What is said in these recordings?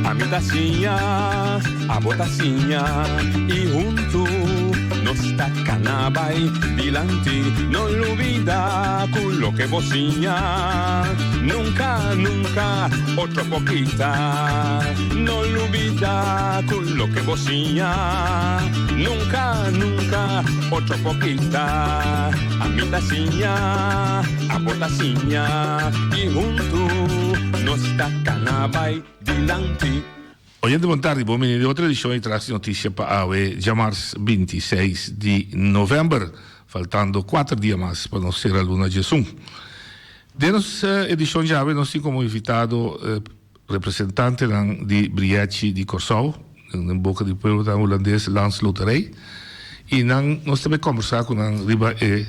Ami ta siña, abo ta siña y huntu nos ta cana bay dilanti. No lubida cu loke bo siña nunca, nunca otro por kita. No lubida cu loke bo siña nunca, nunca otro por kita. Ami ta siña, abo ta siña y huntu nos ta cana bay dilanti. Oyente bon tardi, bon bini di otro edicion di Tras di Noticia pa awe djamars 26 di november, faltando cuater dia mas pa nos cera luna djesun. Den nos edicion djawe nos tin como invitado Representantenan di Brièchi di Kòrsou, den boka di pueblo ta hulandes Landsloterij, i nan nos ta bai kòmbersá ku nan riba e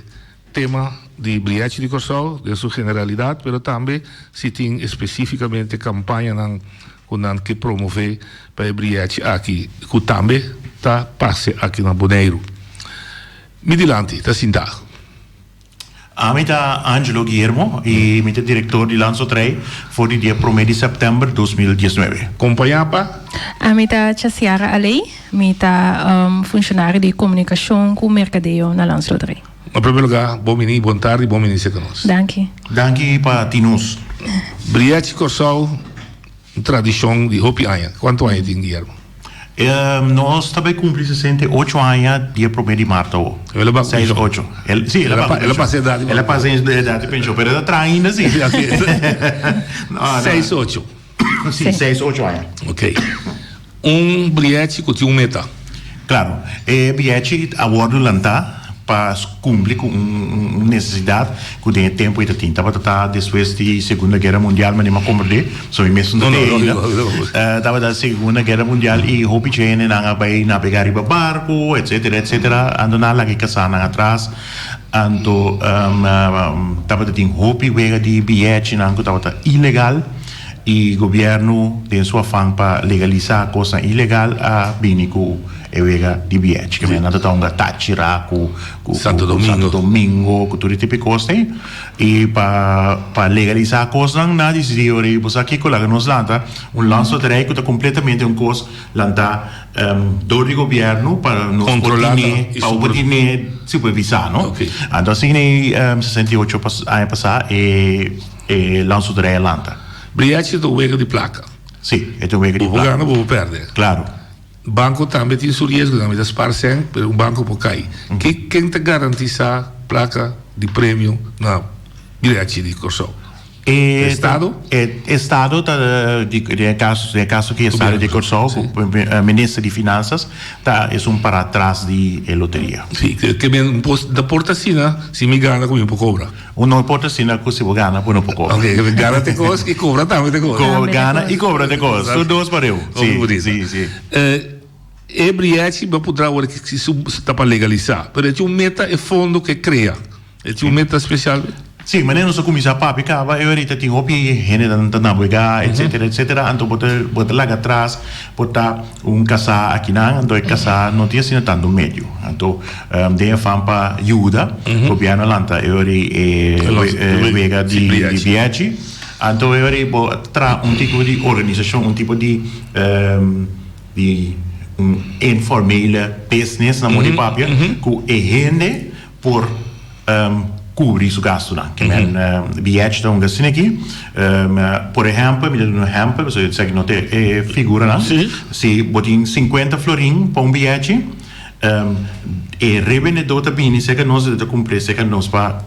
tema di Brièchi di Kòrsou den su generalidat, pero tambe si tin espesífikamente kampañanan ku nan ke promové pa e Brièchi aki ku tambe ta pase aki na Boneiru. Mi dilanti ta sintá. Ami ta Angelo Guillermo y mi ta director di Landsloterij for di dia prome di september 2019. Compaña pa. Ami ta Chasiara Aley, mi ta funcionario di comunicacion cu mercadeo na Landsloterij. Na primer lugar, bon bini, bon tardi, bon bini cerca nos. Danki. Danki pa tin nos. Brièchi Kòrsou. Un tradishon di hopi aña. Kuantu aña tin, Guillermo? Nos ta bai kumpli 68 aña dia promé di mart awo. El a bai ku penshon. Seis ocho. El, sí, el a bai ku penshon. El a pasa edat di El a pasa edat di penshon, pero e ta traha ainda sí. No, no. Seis ocho. Sí, seis ocho aña. Ok. Un brièchi ku tin un meta. Klaro. E brièchi a wòrdu lantá pa kumpli ku un nesesidat ku den e tempu ei ta tin. Tabata ta despues di Segunda Guera Mundial, manera mi a komprendé, pasobra mi mes no ta te ainda. Tabata Segunda Guera Mundial i hopi djentenan a bai nabegá riba barku, etsetera, etsetera. Anto nan a laga e kasánan atras. Anto tabata tin hopi wega di biyèchinan ku tabata ilegal. I gobièrnu den su afan pa legalisá kosnan ilegal a bini ku e wega di bièchi. Ke nan ta ta hunga Táchira ku ku Santo Domingo. Santo Domingo ku tur e tipo di kos ei. I pa pa legalisá kosnan nan a disidí ora ei bo sa kiko laga nos lanta un landsloterij ku ta kompletamente un kos lantá dor di gobièrnu pa nos por tine pa bo por tine supervisá no. Anto asina ei 68 aña pasá e. E lansoterij a lanta. Briachi ta un wega di plaka. Sí, e ta un wega di Bo por plaka. gana, bo por pèrdè. Klaro. Banko tambe tin su riesgonan. Mi ta spar sèn, pero un banko por kai. Ke ken ta garantisá plaka di premio na Briachi di Kòrsou? E Estado? E Estado ta, di den e kaso, den e kaso aki Estado di Kòrsou, ku Minister di Finansas ta esun pará tras di e loteria. Sí, ke men por por ta asina si mi gana ku mi por kobra. Un no por ta asina ku si bo gana bo no por kobra. Ok, gana te kos i kobra tambe te kos. Gana i kobra te kos, tur dos pareu. Sí, sí, sí. E brièchi bo por traha ora ki su ta pa legalisá, pero e tin un meta e fondo ke krea, e tin un meta spesial. Sí, manera nos a kuminsá papia kaba e orita tin hopi hendenan ta nabegá etsetera etsetera, anto bo ta bo ta laga atras por ta un kasá akinan, anto e kasá no tin asina tantu medio, anto Den afan pa yuda, gobièrnu a lanta e ora ei e wega di bièchi. Anto e ora ei bo a traha un tipo di organisashon, un tipo di di un informele business na modo di papia, ku e hende por kubri su gastunan. Ke men bièchi ta un asina aki. Por ehèmpel, mi ta duna un ehèmpel, pasobra esaki no ta e figuranan. Si bo tin sinkuenta florin pa un bièchi. E rebendedó ta bini serka nos i ta kumpr'é serka nos pa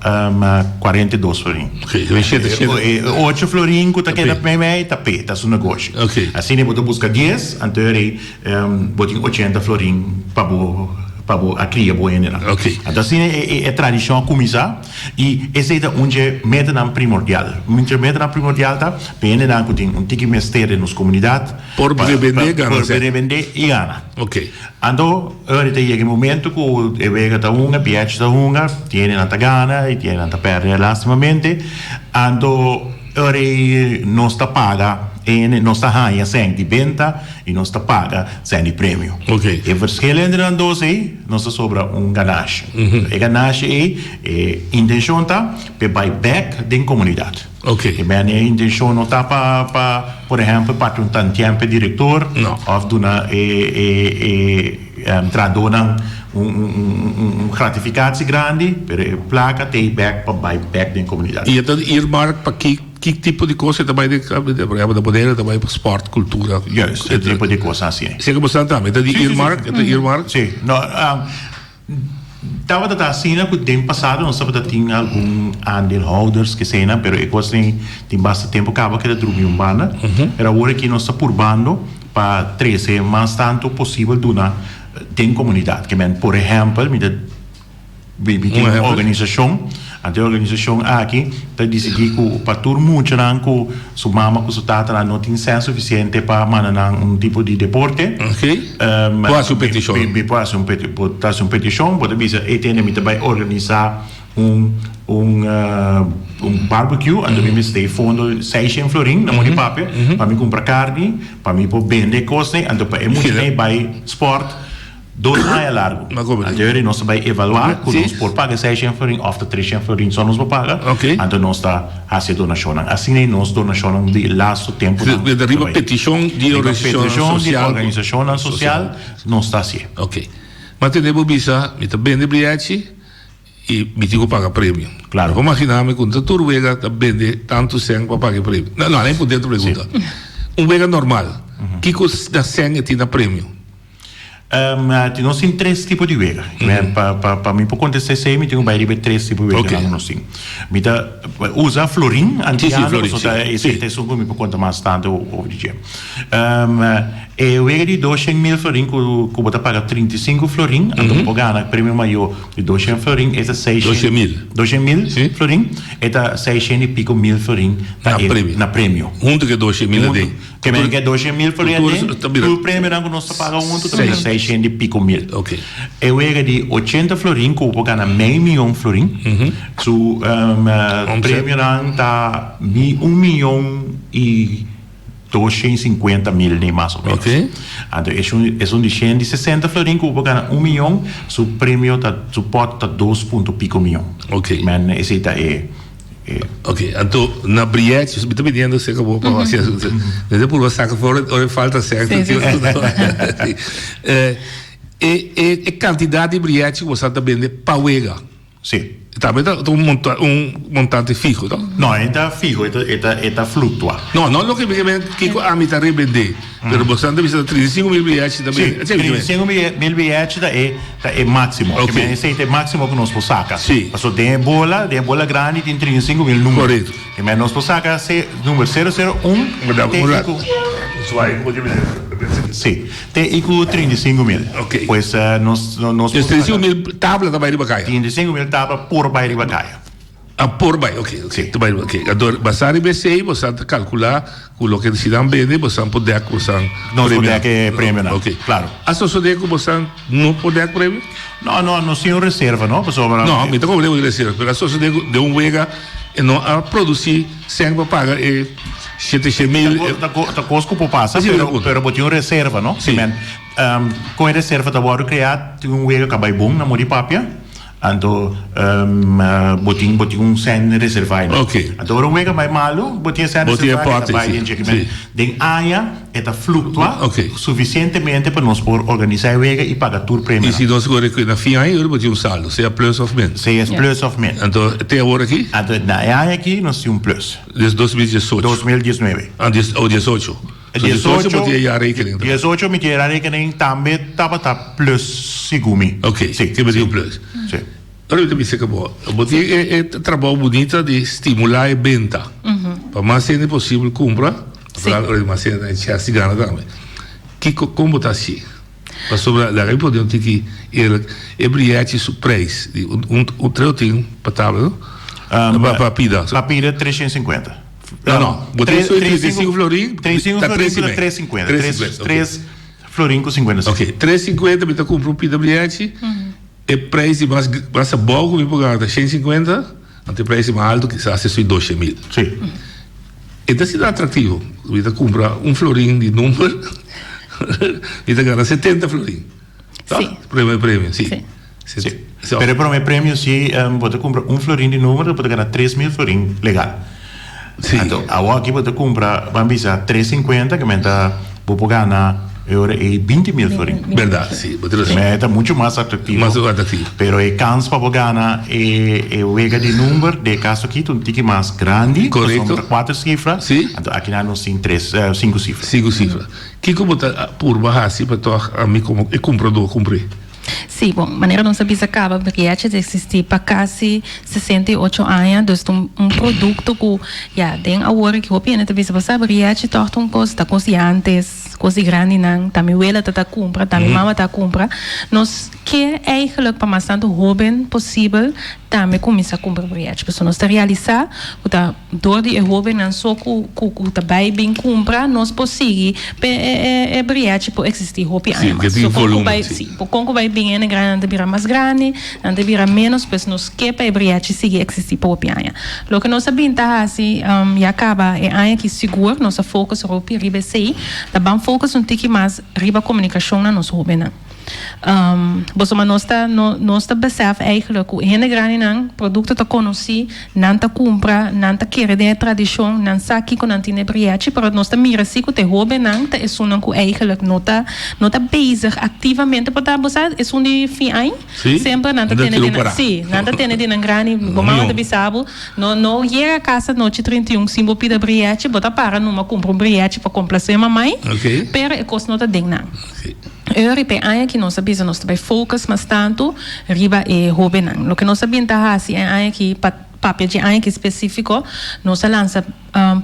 42 florin. E ocho florin ku ta keda meimei ta p'e, ta su negoshi. Asina bo ta buska dies, anto e rei bo tin ochenta florin pa bo pa bo a kria bo hendenan. Anto asina e tradishon a kuminsá i esei ta un dje metanan primordial. Un dje metanan primordial ta pa e hendenan ku tin un tiki mester den nos komunidat Por rebendé i gana. Por rebendé i gana. Ok. Anto, ora ta yega e momento ku e wega ta hunga, bièch ta hunga, tin hendenan ta gana i tin hendenan ta pèrdè lastimamente. Anto, ora ei nos ta paga. Ene nos ta haña sèn di benta i nos ta paga sèn di premio. E verschil entre nan dos ei, nos ta sobra un ganashi. E ganashi ei, e intenshon ta p'e bai bèk den komunidat. E mene e intenshon no ta pa pa por ehèmpel parti un tantièn p'e direktor òf duna e e e trahadónan un un un gratifikatsie grandi, pero e plaka ta ei bèk pa bai bèk den komunidat. I e ta earmark pa ki Ki tipo di kos e ta bai den por ehempel na Bonaire ta bai pa sport, kultura. Juist, e tipo di kos asi. Esei ku bo sa tambe, e ta di earmark, e ta earmark? Si, no, tabata ta asina ku den pasado nos tabata tin algun aandeelhouders keseinan, pero e kos ei tin basta tempu kaba keda drumi un banda, pero awor aki nos ta purbando pa trese mas tantu posibel duna den komunidat. Ke men, por ehempel, mi ta. Mi tin un organisashon, anto e organisashon aki ta disidí ku pa tur muchanan ku su mama ku su tatanan no tin sèn sufisiente pa manda nan un tipo di deporte. Por hasi un petishon. Mi por hasi un peti, bo ta hasi un petishon, bo ta bisa ey tende mi ta bai organisá un un un barbecue, anto mi mester e fondo seishent florin na mon di papia pa mi kumpra karni, pa mi por bende e kosnan, anto pa e muchanan ey bai spòrt. Dos aña largu. Anto yori nos ta bai evaluá ku nos por paga seishent florin òf ta treshent florin so nos por paga. Anto nos ta hasi e donashonnan. Asina ei nos donashonnan di e lastu tempunan ta bai. Riba petishon di organisashonnan sosial nos ta hasié. Oke. Ma tende bo bisa mi ta bende blièchi i mi tin ku paga premio. Klaro. Mi por maginá mi ku no ta tur wega ta bende tantu sèn pa paga e premio. No, no, alei por dentro pregunta. Un wega normal, kiko na sèn e tin na premio? Nos tin tres tipo di wega. Pa mi por contesta esey mi tin cu bay riba e tres tipo di weganan cu nos tin. Mi ta usa florin antiano pasobra esey ta esun cu mi por conta mas tanto over di dje. E wega di doshen mil florin cu bo ta paga 35 florin anto bo por gana premio mayor di doshen florin e ta seishen doshen mil florin e ta seishen y pico mil florin na premio. Hunto cu e doshen mil aden. Ke men ke doshen mil florin aden, tur premionan ku nos ta paga huntu ta bira seishent i piko mil. E wega di ochenta florin ku bo por gana mei mion florin, su premionan ta un mion i doshent i sinkuenta mil ni mas o menos. Anto esun di shent i sesenta florin ku bo por gana un mion, su premio ta, su pòt ta dos punto piko mion. Men esei ta e. Ok, anto na Brietjes, mi ta pidiendo serka bo pa hasi asuntu. Mi ta purba saka for ora e falta sèkto. Sí, sí, sí. Eh, e, e, e kantidat di Brietjes ku boso ta bende pa wega. Sí. Tambe ta un monta, un montante fiho, to? No, e ta fiho, e ta, e ta, e ta fluktua. No, no loke mi ke men kiko ami ta rebendé. Pero bo ta bisa 35 mil biyechi ta bini. Sí, 35 mil biyechi ta e ta e máximo. Ok. Esei ta e máximo ku nos por saka. Sí. Paso den e bola, den e bola grandi tin 35 mil número. Korekto. E men nos por saka se número sero sero un te i ku. Zwaai un pochi mihó. Sí, te i ku 35 mil. Ok. Pues nos nos por saka. 35 mil tabla ta bai riba kaya. 35 mil tabla por bai riba kaya. A por bai, ok, ok, Sí. ta bai, ok. Anto, basá riba esei, bosan ta kalkulá ku loke si nan bende, bosan por dèk bosan Nos por premionan. dèk e premionan, Ok. klaro. A sosodé ku bosan no por dèk premio? No, no, nos tin un reserva, no? Pasobra. No, mi ta komprendé ku tin reserva, pero a sosodé ku den un wega e no a produsí sèn pa paga e shete mil. Ta ko, ta kos ku por pasa, Así mi ta pero, puntra. pero bo tin un reserva, no? Sí. Men, kon e reserva ta wòrdu kreá, tin un wega ku a bai bon na Mori Papia. Anto bo tin bo tin un sèn reservá einan. Ok. Anto ora un wega bai malu, bo tin e sèn Bo tin e reservá e ta pote, bai si, den dje. si. Den aña e ta fluktua Ok. sufisientemente pa nos por organisá e wega i paga tur I premionan. si nos kore ku na fin aña bo tin un saldo, sea plus òf min. Sea plus òf min. Anto te awor aki? Anto na e aña aki nos tin un plus. Des 2018. 2019. Ah, dies, oh, 18. So 18 bo tin e jaarrekening ta. 18 mi tin e jaarrekening tambe tabata plus segun mi. Ok, Si. te tin un plus. Si. Ora mi ta bisa ku bo, bo tin e e trabou bunita di stimulá e benta. Pa mas hende posibel kumpra, Si. ora di mas hende ta chèns di gana tambe. Kiko, kon bo ta hasi? Pasobra laga mi pone un tiki eerlijk, e brièchi su prijs di un un un treo tin pa tabla no? Pa pa pida. Pa pida 350. No no, bo tin su 35 florin, 35 ta florin tres y ta mei. 350. Tres cincuenta, ok. Tres florin ku 50 cent. Ok, 350 mi ta kumpra un pida brièchi, e prijs di mas mas abou ku mi por gana ta 150, anto e prijs di mas alto kisas ta sui 200 mil. Si. E ta asina atractivo. Mi ta kumpra un florin di number, mi ta gana 70 florin. Sí. Prome premio, sí. Sí. Sí. Pero e prome premio si bo ta kumpra un florin di number bo ta gana 3000 florin legal. Sí. Anto awor aki bo ta kumpra ban bisa tres sinkuenta ke men ta bo por gana e ora ei 20000 florin. Berdad, sí, bo tin razon. Me ta mucho mas atractivo. Mas atractivo. Pero e kans pa bo gana e e wega di number den e kaso aki ta un tiki mas grandi. Korekto. Pasobra ta kuater sifra. Sí. Anto aki nan nos tin tres sinku sifra. Sinku sifra. Kiko bo ta purba hasi pa tòg ami komo e kumpradó kumpr'é? Sí, bon, manera nos a bisa kaba, Brièche ta eksistí pa kasi 68 aña, dus ta un un produkto ku ya den awor aki hopi hende ta bisa bo sa Brièche tòg ta un kos, ta kos di ántes, kos di grandinan, ta mi wela ta ta kumpra, ta mi mama ta kumpra. Nos ke eigelijk pa mas tantu hóben posibel tambe kuminsá kumpra Brièche, pasobra nos ta realisá ku ta. Dor di e hobennan so ku ku ta bai bin kumpra nos por sigui p'e e e brièchi por eksistí hopi aña mas. So kon ku bai si kon ku bai bin hende grandi nan ta bira mas grandi, nan ta bira ménos pues nos ke pa e brièchi sigui eksistí pa hopi aña. Loke nos a bin ta hasi ya kaba e aña aki sigur nos a focus hopi riba esei, ta ban focus un tiki mas riba komunikashon na nos hobennan. Boso nos ta nos ta besef eigenlijk ku hende grandinan produkto ta konosí, nan ta kumpra, nan ta kere den e tradishon, nan sa kiko nan tin den brièchi, pero nos ta mira si ku ta e hóbennan ta esunnan ku eigenlijk no ta no ta bezig aktivamente por ta bo sa esun di fin aña semper nan ta tene di nan si nan ta tene di nan grandi bo mama ta bisa bo no no yega kas anochi 31 sin bo pida brièchi bo ta para numa kumpra un brièchi pa komplasé mamai pero e kos no ta den nan. Eur p'e aña ki nos a bisa nos ta bai focus mas tantu riba e hobennan. Loke nos a bin ta hasi e aña aki pa papia dje aña aki specifico, nos a lansa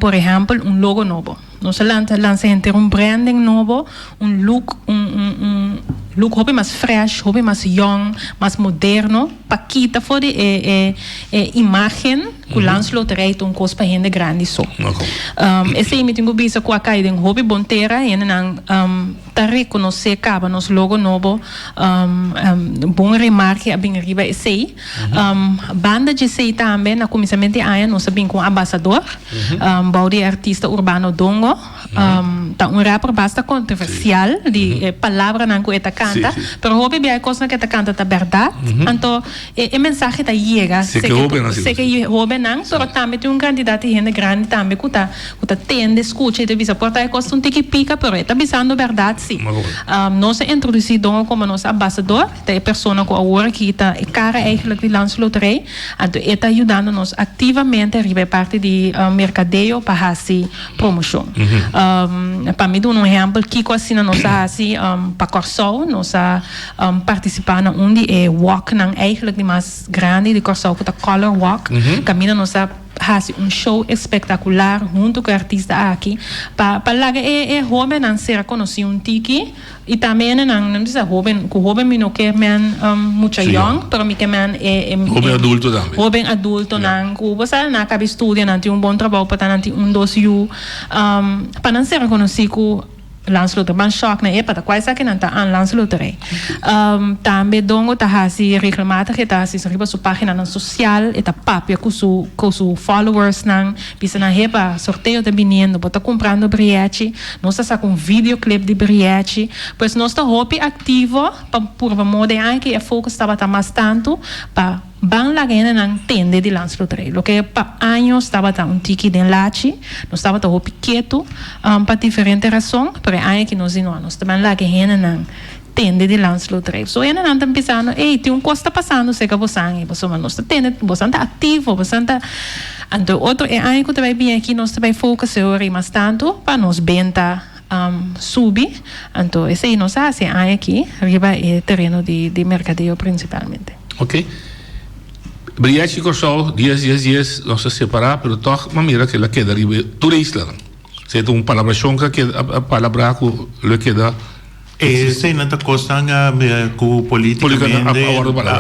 por ehempel un logo nobo. Nos a lanta lansa henter un branding nobo, un look un un un look hopi mas fresh, hopi mas young, mas moderno pa kita for di e e e imagen ku Landsloterij ta un kos pa hende grandi so. Esei mi tin ku bisa ku a kai den hopi bon tera, hendenan ta rekonosé kaba nos logo nobo, bon remarke a bin riba esei. Banda dje esei tambe na kuminsamentu di aña nos a bin ku un ambasador, bou di e artista urbano Dongo. Ta un rapper basta kontroversial di e palabranan ku e ta kanta, pero hopi bia e kosnan ku e ta kanta ta bèrdat. Anto e mensahe ta yega seke e hóbennan, pero tambe tin un kantidat di hende grandi tambe ku ta ku ta tende, skucha i ta bisa por ta e kos ta un tiki pika, pero e ta bisando bèrdat si. Nos a introdusí Dongo komo nos ambasador, ta e persona ku awor aki ta e kara eigentlik di Landsloterij, anto e ta yudando nos aktivamente riba e parti di merkadeo pa hasi promoshon. Pa mi duna un ehèmpel kiko asina nos a hasi pa Kòrsou, nos a partisipá na un di e walknan eigentlik di mas grandi di Kòrsou ku ta Color Walk, kaminda nos a hasi un show espektakular huntu ku e artista aki pa pa laga e e hóbennan sera konosí un tiki i tambe hendenan no bisa hóben ku hóben mi no ke men mucha yòn pero mi ke men e e Hóben adulto tambe. Hóben adultonan ku bo sa nan a kaba studia nan tin un bon trabou pa ta nan tin un dos yu pa nan sera konosí ku Landsloterij ban shock na e pata cual esaki nan ta an Landsloterij. Tambe Dongo ta haci regelmatig e ta haci riba su paginanan social e ta papia cu su cu su followersnan bisa nan hepa sorteo ta biniendo bo ta cumprando brièchi nos ta saca un videoclip di brièchi pues nos ta hopi activo pa purba moda e aña aki e focus tabata mas tanto pa Ban laga hendenan tende di Landsloterij. Loke pa años tabata un tiki den lachi, nos tabata hopi ketu pa diferente rason, pero e aña aki nos di no, nos ta ban laga hendenan tende di Landsloterij. So hendenan ta bisando, ey, tin un kos ta pasando serka bosan ei, pasobra nos ta tende, bosan ta aktivo, bosan ta. Anto otro e aña ku ta bai bini aki nos ta bai focus e ora ei mas tantu pa nos benta subi. Anto esei nos a hasi e aña aki riba e tereno di merkadeo prinsipalmente. Ok. Brièchi Kòrsou, dies, dies, dies, nos a separá, pero tòg m'a mira ku el a keda riba tur e islanan. Esei ta un palabrashon ku a keda, a palabrá ku lo e keda. Eseinan ta kosnan ku polítikamente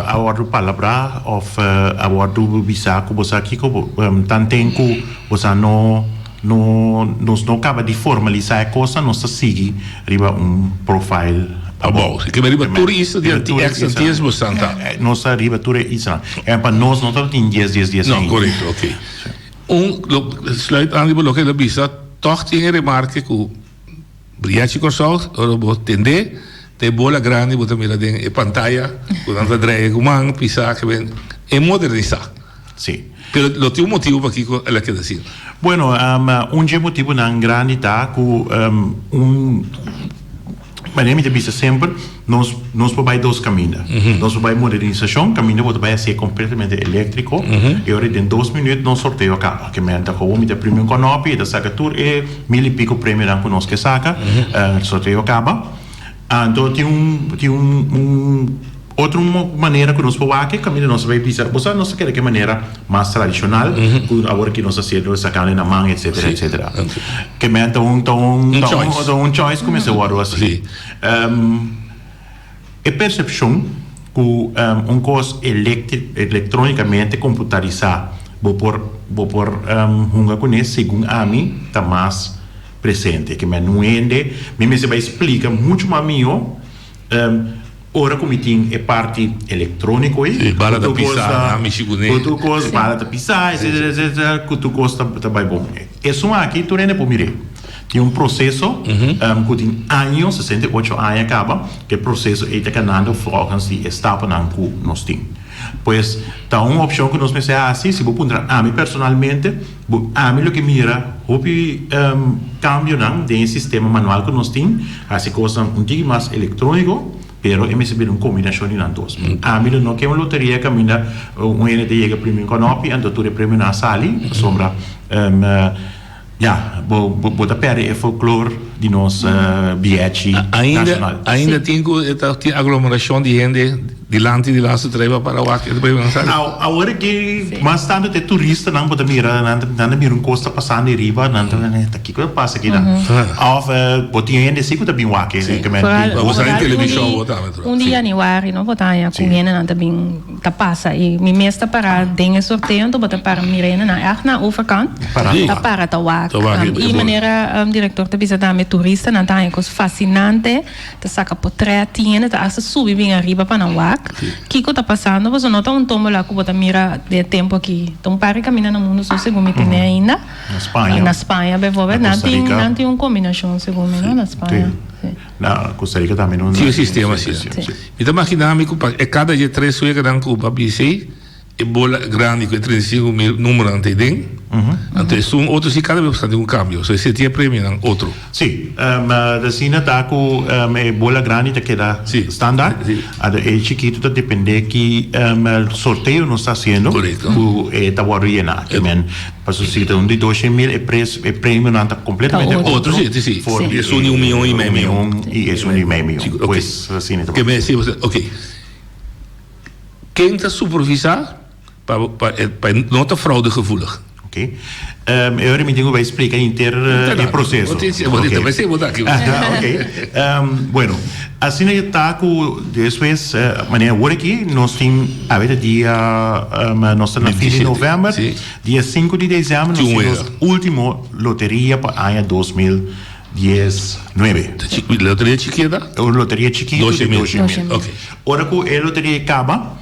a wòrdu palabrá òf a wòrdu bisá ku bo sa kiko tanten ku bo sa no no nos no kaba di formalisá e kosnan nos ta sigui riba un profile abou. Si keda riba tur isla di anti ex antias bo san ta. Nos ta riba tur e islanan. En pa nos no ta tin dies dies dies No, korekto, ok. Un lo sluit aan riba loke el a bisa. Tòg tin e remarke ku Briachi Kòrsou, ora bo tendé, ta e bola grandi bo ta mira den e pantaya ku nan ta drei ku man pisá ke ben e modernisá. Sí. Pero lo tin un motibu pakiko el a keda asina. Bueno, un dje motibunan grandi ta ku un manera mi ta bisa semper, nos nos por bai dos kaminda. Nos por bai modernisashon, kaminda bo ta bai hasié kompletamente eléktriko, e ora den dos minüt nos sorteo a kaba. Ke men ta komo mi ta primi un kònòpi, e ta saka tur e mil i piko premionan ku nos ke saka, sorteo a kaba. Anto tin un tin un un otro manera ku nos por wak e kaminda nos ta bai bisa, bo sa nos ta kere ke manera mas tradishonal ku awor ki nos ta hasiendo sakando na man etsetera etsetera. Ke men ta un ta un ta un ta un choice ku mester wòrdu hasi. E persepshon ku un kos elektronikamente komputarisá bo por bo por hunga kuné segun ami ta mas presente. Ke men un hende mi mester bai splika muchu mas mihó ora ku mi tin e parti elektróniko ei. Sí, bala ta pisá, nan mishi kuné. Ku tur kos, bala ta pisá, etsetera, etsetera, ku tur kos ta bai bon. Esun aki tur hende por mir'é. Tin un proseso ku tin año, 68 aña kaba, ku e proseso ei ta kanando volgens di e stapanan ku nos tin. Pues, ta un opshon ku nos mester hasi. Si bo puntra ami personalmente, bo ami lo ke mira hopi kambionan den e sistema manual ku nos tin, hasi kosnan un tiki mas elektróniko, pero e mester bira un kombinashon di nan dos. Ami lo no ke un loteria kaminda un hende ta yega primi un kònòpi anto tur e premionan a sali, pasobra Ya, bo bo ta perde e folklor di nos bièchi nashonal. Ainda tin ku ta tin aglomerashon di hende dilanti di Laatste Trein pa para wak e ta bai sali? Awor aki mas tantu ta e turistanan bo ta mira nan ta mira un kos ta pasando ei riba nan ta ta kiko ta pasa akinan? Òf bo tin hende si ku ta bin wak e Bo sa den televishon bo ta. Un di yanüari no bo ta haña ku hendenan ta bin. Ta pasa y mi mes ta para den e sorteo anto bo ta para mira hende nan echt na overkant ta para ta wak y manera director ta bisa tambe turistanan ta haña cos fascinante ta saca potret tin hende ta hasta subi bin ariba pa nan wak kico ta pasando pasobra no ta un tombola cu bo ta mira den e tempo aki ta un par di caminda na mundo so segun mi tene ainda na Spaña bijvoorbeeld nan tin un combinacion segun mi no na Spaña. Na Costa Rica tambe no. Tin un sistema asina. Sí. Mi ta magina mi cu pa e cada dje tres weganan cu pa bc e bola grandi cu e 35 mil numeronan ta den, anto esun otro si cada bes ta tin un cambio, so esey tin e premionan otro. Sí, asina ta cu e bola grandi ta keda standaard, anto e chikito ta depende ki sorteo nos ta haciendo cu e ta wordo yena. Pasobra si ta un di doshen mil e pres e premionan ta completamente otro. Otro si, si, si. For di Esun di un mion y mei mion. Y esun di mei mion. Si, ok. Pues asina ta Ke me si ok. Ken ta supervisa pa pa e pa e no ta fraudegevoelig? Ok. E ora mi tin ku bai splika henter e proseso. Bo tin si, bo tin ta mester bo ta aki. Ok. Bueno, asina ta ku despues manera awor aki nos tin awe ta dia nos ta na fin di november. Dia sinku di desèmber nos tin nos último loteria pa aña 2019. Loteria chikí ta? Un loteria chikitu di doshe mil. Ora ku e loteria kaba,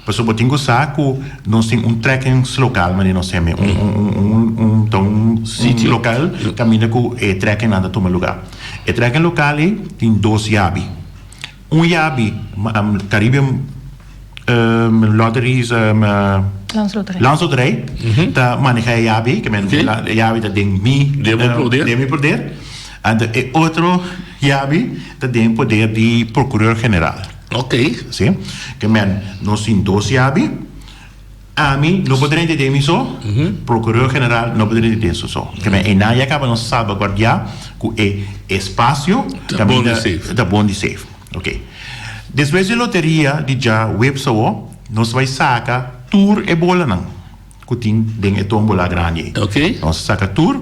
pasobra bo tin ku sa ku nos tin un trekkingslokaal manera nos heme, un ta un lokal kaminda ku e trekkingnan ta tuma lugá. E trekkinglokaal ei tin dos yabi. Un yabi Caribbean Lotteries Landsloterij ta maneha e yabi, ke men e yabi ta den mi den mi poder. Anto e otro yabi ta den poder di Procureur General. Si, ke men nos tin dos yabi. Ami no por drenta den mi so, Procureur General no por drenta den su so. Ke men einan ya kaba nos salbaguardiá ku e espasio Ta bon di safe. Ta bon di safe. Ok. Despues di loteria di djaweps awo, nos bai saka tur e bolanan ku tin den e tombola grandi ei. Ok. Nos saka tur.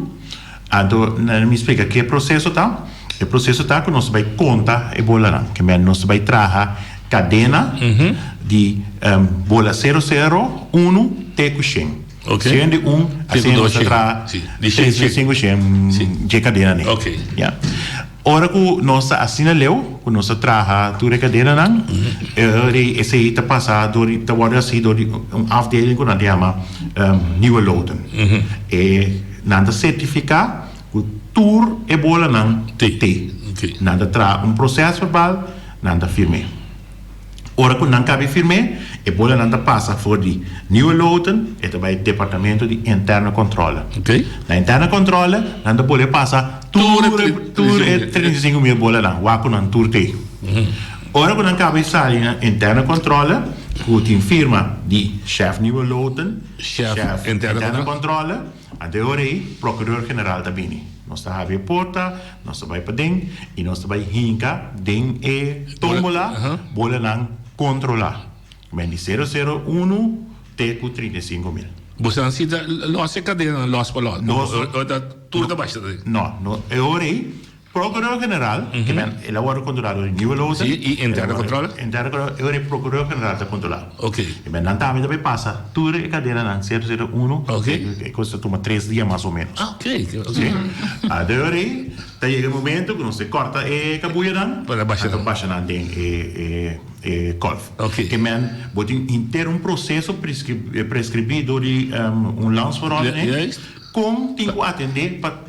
Anto mi splika ke proseso ta. E proseso ta ku nos ta bai konta e bolanan. Ke men nos ta bai traha kadena di bola sero sero, unu te ku shen. Shen di un asina nos ta traha tres mil sinku shen dje kadena nei. Ya. Ora ku nos ta asina leu ku nos ta traha tur e kadenanan, esei ta pasa dor di ta wòrdu hasi dor di un afdeling ku nan ta yama Nieuwe Loten. E. Nan ta sertifiká ku tur e bolanan t'ei. Nan ta traha un prosèsverbal, nan ta firm'é. Ora ku nan kabi firm'é, e bolanan ta pasa for di Nieuwe Loten, e ta bai Departamento di Interne Controle. Na Interne Controle nan ta bolbe pasa tur tur e 35,000 bolanan, wak ku nan tur t'ei. Ora ku nan kaba sali na Interne Controle, ku tin firma di Chef Nieuwe Loten, Chef Interne Controle, anto e ora ei Procureur General ta bini. Nos ta habri e porta, nos ta bai paden i nos ta bai hinka den e tómbola bolanan kontrolá. Men di sero sero unu te ku 35,000. Boso nan si ta lòs e kadenanan lòs pa lòs? O ta tur ta basha ta den? No, no. E ora ei Procureur General, ke men el a wòrdu kontrolá dor di Nieuwe Loten. Sí, i Interne Controle? Interne Controle, e ora e Procureur General ta kontrolá. Ok. E men nan tambe ta bai pasa tur e kadenanan sero sero uno. Ok. E kos ta tuma tres dia mas o ménos. Ah, ok, ok. Sí. A de ora ei ta yega e momento ku nos ta kòrta e kabuyanan. Pa basha nan. Pa basha nan den e e e kòlf. Ok. Ke men bo tin henter un proseso preskribí dor di un landsverordening. Juist. Kon tin ku atendé pa.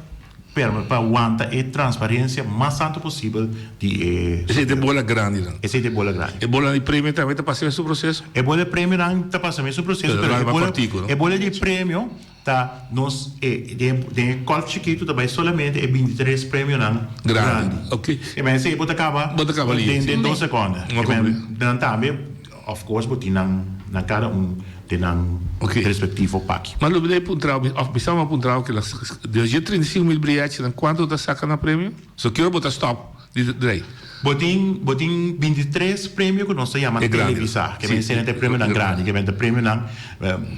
Pero pa wanta e transparencia mas tanto posibel di e. Esey ta e bola grandinan. Esey ta e bola grandi. E bola di premio tambe ta pasa mesun proceso? E bola di premionan ta pasa mesun proceso, pero e bola, e bola di premio ta nos e den den e kolf chikitu ta bay solamente e 23 premionan grandi. Ok. E men esey bo ta caba Bo ta caba den den dos seconde. E men nan tambe. Of course bo tin nan nan cada un den nan respectivo paki. Ma lo bida puntra bo, of bisa bo a puntra bo kila, di dje 35,000 brièchinan cuanto ta saca na premio? So kior bo ta stop di drei? Bo tin bo tin 23 premio cu nos ta yama televisa, ke men sena ta e premionan grandi, ke men ta premionan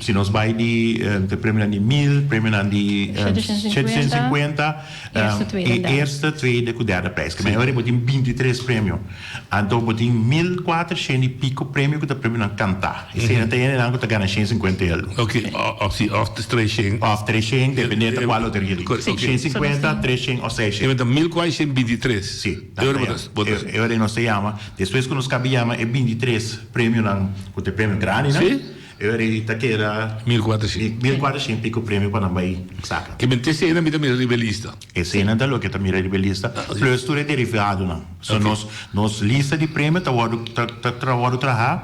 si nos bai di ta premionan di mil, premionan di 750, e eerste, tweede cu derde prijs. Ke men ora bo tin 23 premio. Anto bo tin 1400 i piko premio ku ta premionan kantá. Esei ta hendenan ku ta gana 150 euro. Ok, òf si, òf 300. Òf 300, depende ta kual loteria di. Ok. 150, 300 òf 600. E ta 1423. Si. E ora bo ta, bo ta. E ora nos ta yama, despues ku nos kabi yama e 23 premionan ku ta e premio grandinan. Si. E ora ei ta keda. 1400. 1400 piko premio pa nan bai saka. Ke men te esei nan mi ta mira riba e lista. Eseinan ta loke ta mira riba e lista, plus tur e derivadonan. So nos nos lista di premio ta wòrdu ta ta wòrdu trahá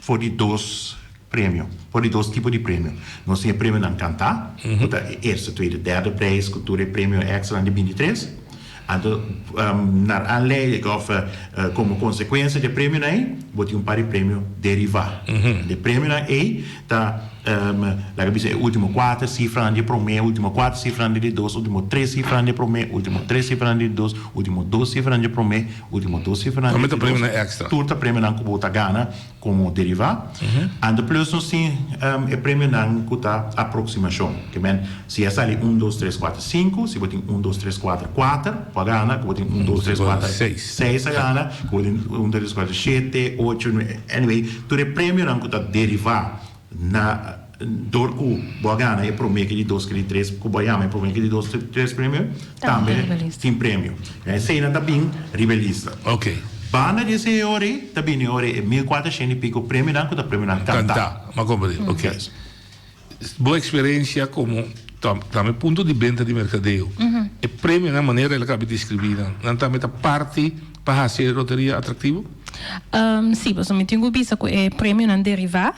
for di dos premio, for di dos tipo di premio. Nos tin e premionan kantá, ku ta e eerste, tweede, derde prijs ku tur e premio èkstranan di 23. Anto naar aanleiding òf komo konsekuensia di e premionan ei, bo tin un par di premio derivá. E premionan ei ta. Laga bisa e ultimo kuater sifranan di e promé, ultimo kuater sifranan di di dos, ultimo tres sifranan di e promé, ultimo tres sifranan di di dos, ultimo dos sifranan di e promé, ultimo dos sifranan di di dos. Premionan extra. Tur ta premionan ku bo ta gana komo derivá. Anto plus nos tin e premionan ku ta aproksimashon. Ke men, si a sali un, dos, tres, kuater, sinku, si bo tin un, dos, tres, kuater, kuater, bo a gana, ku bo tin un, dos, tres, kuater, seis a gana, ku bo tin un, dos, tres, kuater, shete, ocho, nuebe, anyway, tur e premionan ku ta derivá. Na dor ku bo a gana e promé ke di dos ke di tres ku bo a yama e promé ke di dos tres premio tambe tin premio. Eseinan ta bin riba e lista. Ok. Banda di esei ora ei ta bini ora e 1400 i piko premionan ku ta premionan kantá. Kantá, m'a komprendé. Ok. Bo eksperensia komo tambe punto di benta di merkadeo, e premionan manera el a kabi deskribí nan, nan tambe ta parti pa hasi e loteria atraktivo? Sí, pasobra mi tin ku bisa ku e premionan derivá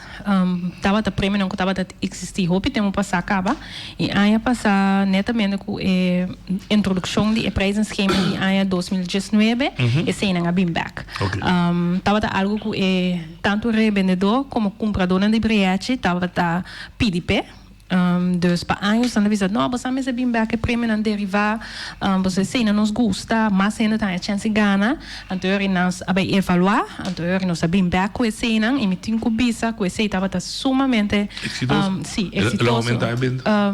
tabata premionan ku tabata eksistí hopi tempu pasá kaba i aña pasá netamente ku e introdukshon di e prijzenschema di aña 2019 eseinan a bin bèk. Tabata algu ku e tantu rebendedó komo kumpradónan di brièchi tabata pidi p'e. Dus pa años nan ta bisa, no, boso a mester bin bek e premionan derivá, boso esei nan nos gusta, mas hende ta haña chèns di gana. Anto yori nos a bai evaluá, anto yori nos a bin bek ku eseinan i mi tin ku bisa ku esei tabata sumamente Eksitoso? Sí, El a eksitoso. oumentá e benta?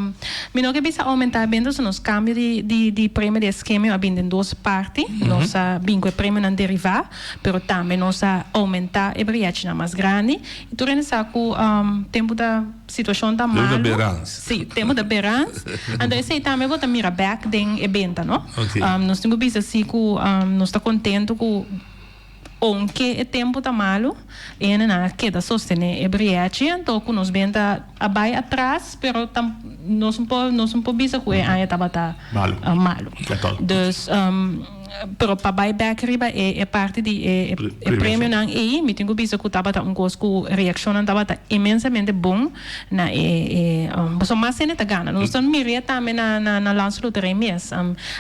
Mi no ke bisa oumentá e benta, so nos kambio di di di premio di e skema a bin den dos parti. Nos a bin ku e premionan derivá, pero tambe nos a oumentá e brièchinan mas grandi. I tur hende sa ku tempu ta. Situacion ta Tempo ta malo. berans. Sí, tempo ta berans. Anto esey tambe bo ta mira bek den e benta, no? Ok. Nos tin cu bisa si cu nos ta contento cu Ounke e tempu ta malu, e hendenan a keda sostené e brièchi, anto ku nos benta a bai atras, pero tam nos no por nos no por bisa ku e aña tabata malu. Dus, pero pa bai bèk riba e e parti di e e premionan ei, mi tin ku bisa ku tabata un kos ku reakshonnan tabata inmensamente bon na e e pasobra mas hende ta gana. Nos ta mir'é tambe na na na Landsloterij mes.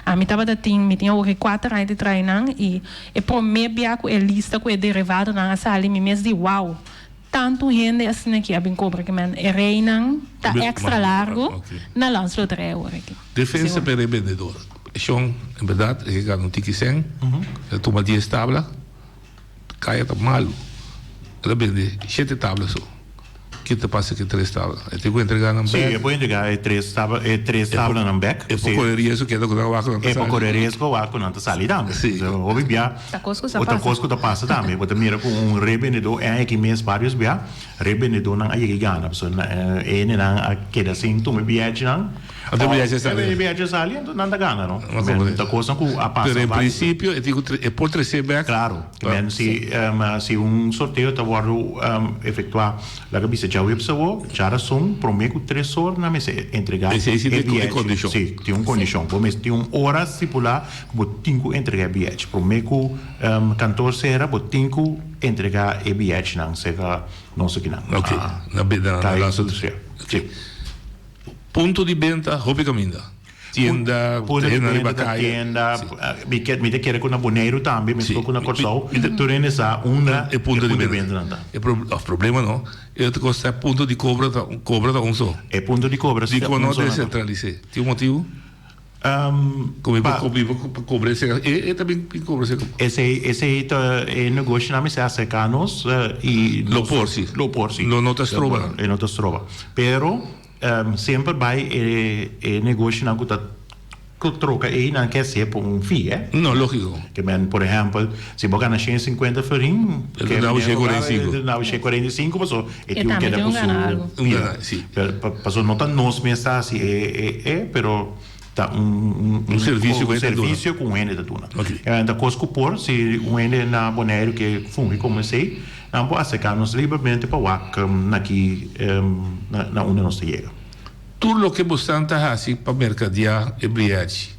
Ami tabata tin mi tin awor e kuater aña di traha einan i E promé bia ku e lista ku e derivadonan a sali mi mes di wow, tantu hende asina aki a bin kobra ki men e reinan ta extra largu na Landsloterij awor aki. Defensa pa e rebendedor. E shon en berdad e ke gana un tiki sen, el a tuma dies tabla, kaya ta malu, el a bende shete tabla so. Ke ta pasa ku e tres tabla? E tin ku entregá nan Sí, bèk? e por entregá e tres tabla, e tres tablanan bèk. E por kore riesgo keda ku nan wak ku nan ta E por sali. kore riesgo wak ku nan ta sali tambe. Sí. Hopi bia, Ta kos ku sa ta pasa. kos ku ta pasa tambe. Bo ta mira ku un rebendedó, e aña aki mes vários bia, rebendedónan a yega i gana. Pasobra e hendenan a keda sin tuma e bièchinan. Anto e bièchi a sali. E bièchi a sali, anto nan ta gana, no? No komprende. Ta kosnan ku a pasa Pero en vários bia. prinsipio e tin ku e por tresé bèk. Klaro. Men si si un sorteo ta wòrdu efektuá laga bisa djaweps awor, djarason promé ku tres or nan mester entregá Esei si e tin e bièchi. kondishon. Si, tin un kondishon. Bo mester tin un ora stipulá ku bo tin ku entregá e bièchi. Promé ku kantor sera bo tin ku entregá e bièchinan serka nos akinan. Oke, na na laatste. Si. Oke. Punto di benta hopi kaminda. Tienda, Punto di hende riba benta ta kaya. tienda, Sí. mi ke mi ta kere ku na Boneiru tambe, Sí. meskos ku na Mi Kòrsou, mi ta tur hende sa unda e punto di e punto di benta. bentanan ta. E pro of problema no, e otro kos ta e punto di kobra ta kobra ta un so. E punto di kobra si ta Dikon no un so nan ta. desentralis'é? Tin un motibu? Ku mi por mi por kobra esei e e ta bin bin kobra esei. Esei esei ta e negoshonan mester aserká nos i Lo por si. Lo por si. Lo no ta stroba nan. E no ta stroba. Pero Semper bai e e negoshonan ku ta ku troka ei nan ke hasié pa un fee eh. No, lógiko. Ke men por ehèmpel si bo gana shen i sinkuenta florin E ta daba shen kuarenta i sinku. E ta daba shen kuarenta i sinku paso e E tin un tambe keda tin ku un su gana algu. Un gana, si. Paso no ta nos mes ta hasi e e e pero ta un Un servisio ku un hende ta duna. servisio ku un hende ta duna. Oké. E ta kos ku por si un hende na Boneiru ke fungi komo esei Nan por aserká nos libremente pa wak na ki na unda nos ta yega. Tur loke bosan ta hasi pa merkadiá e brièchi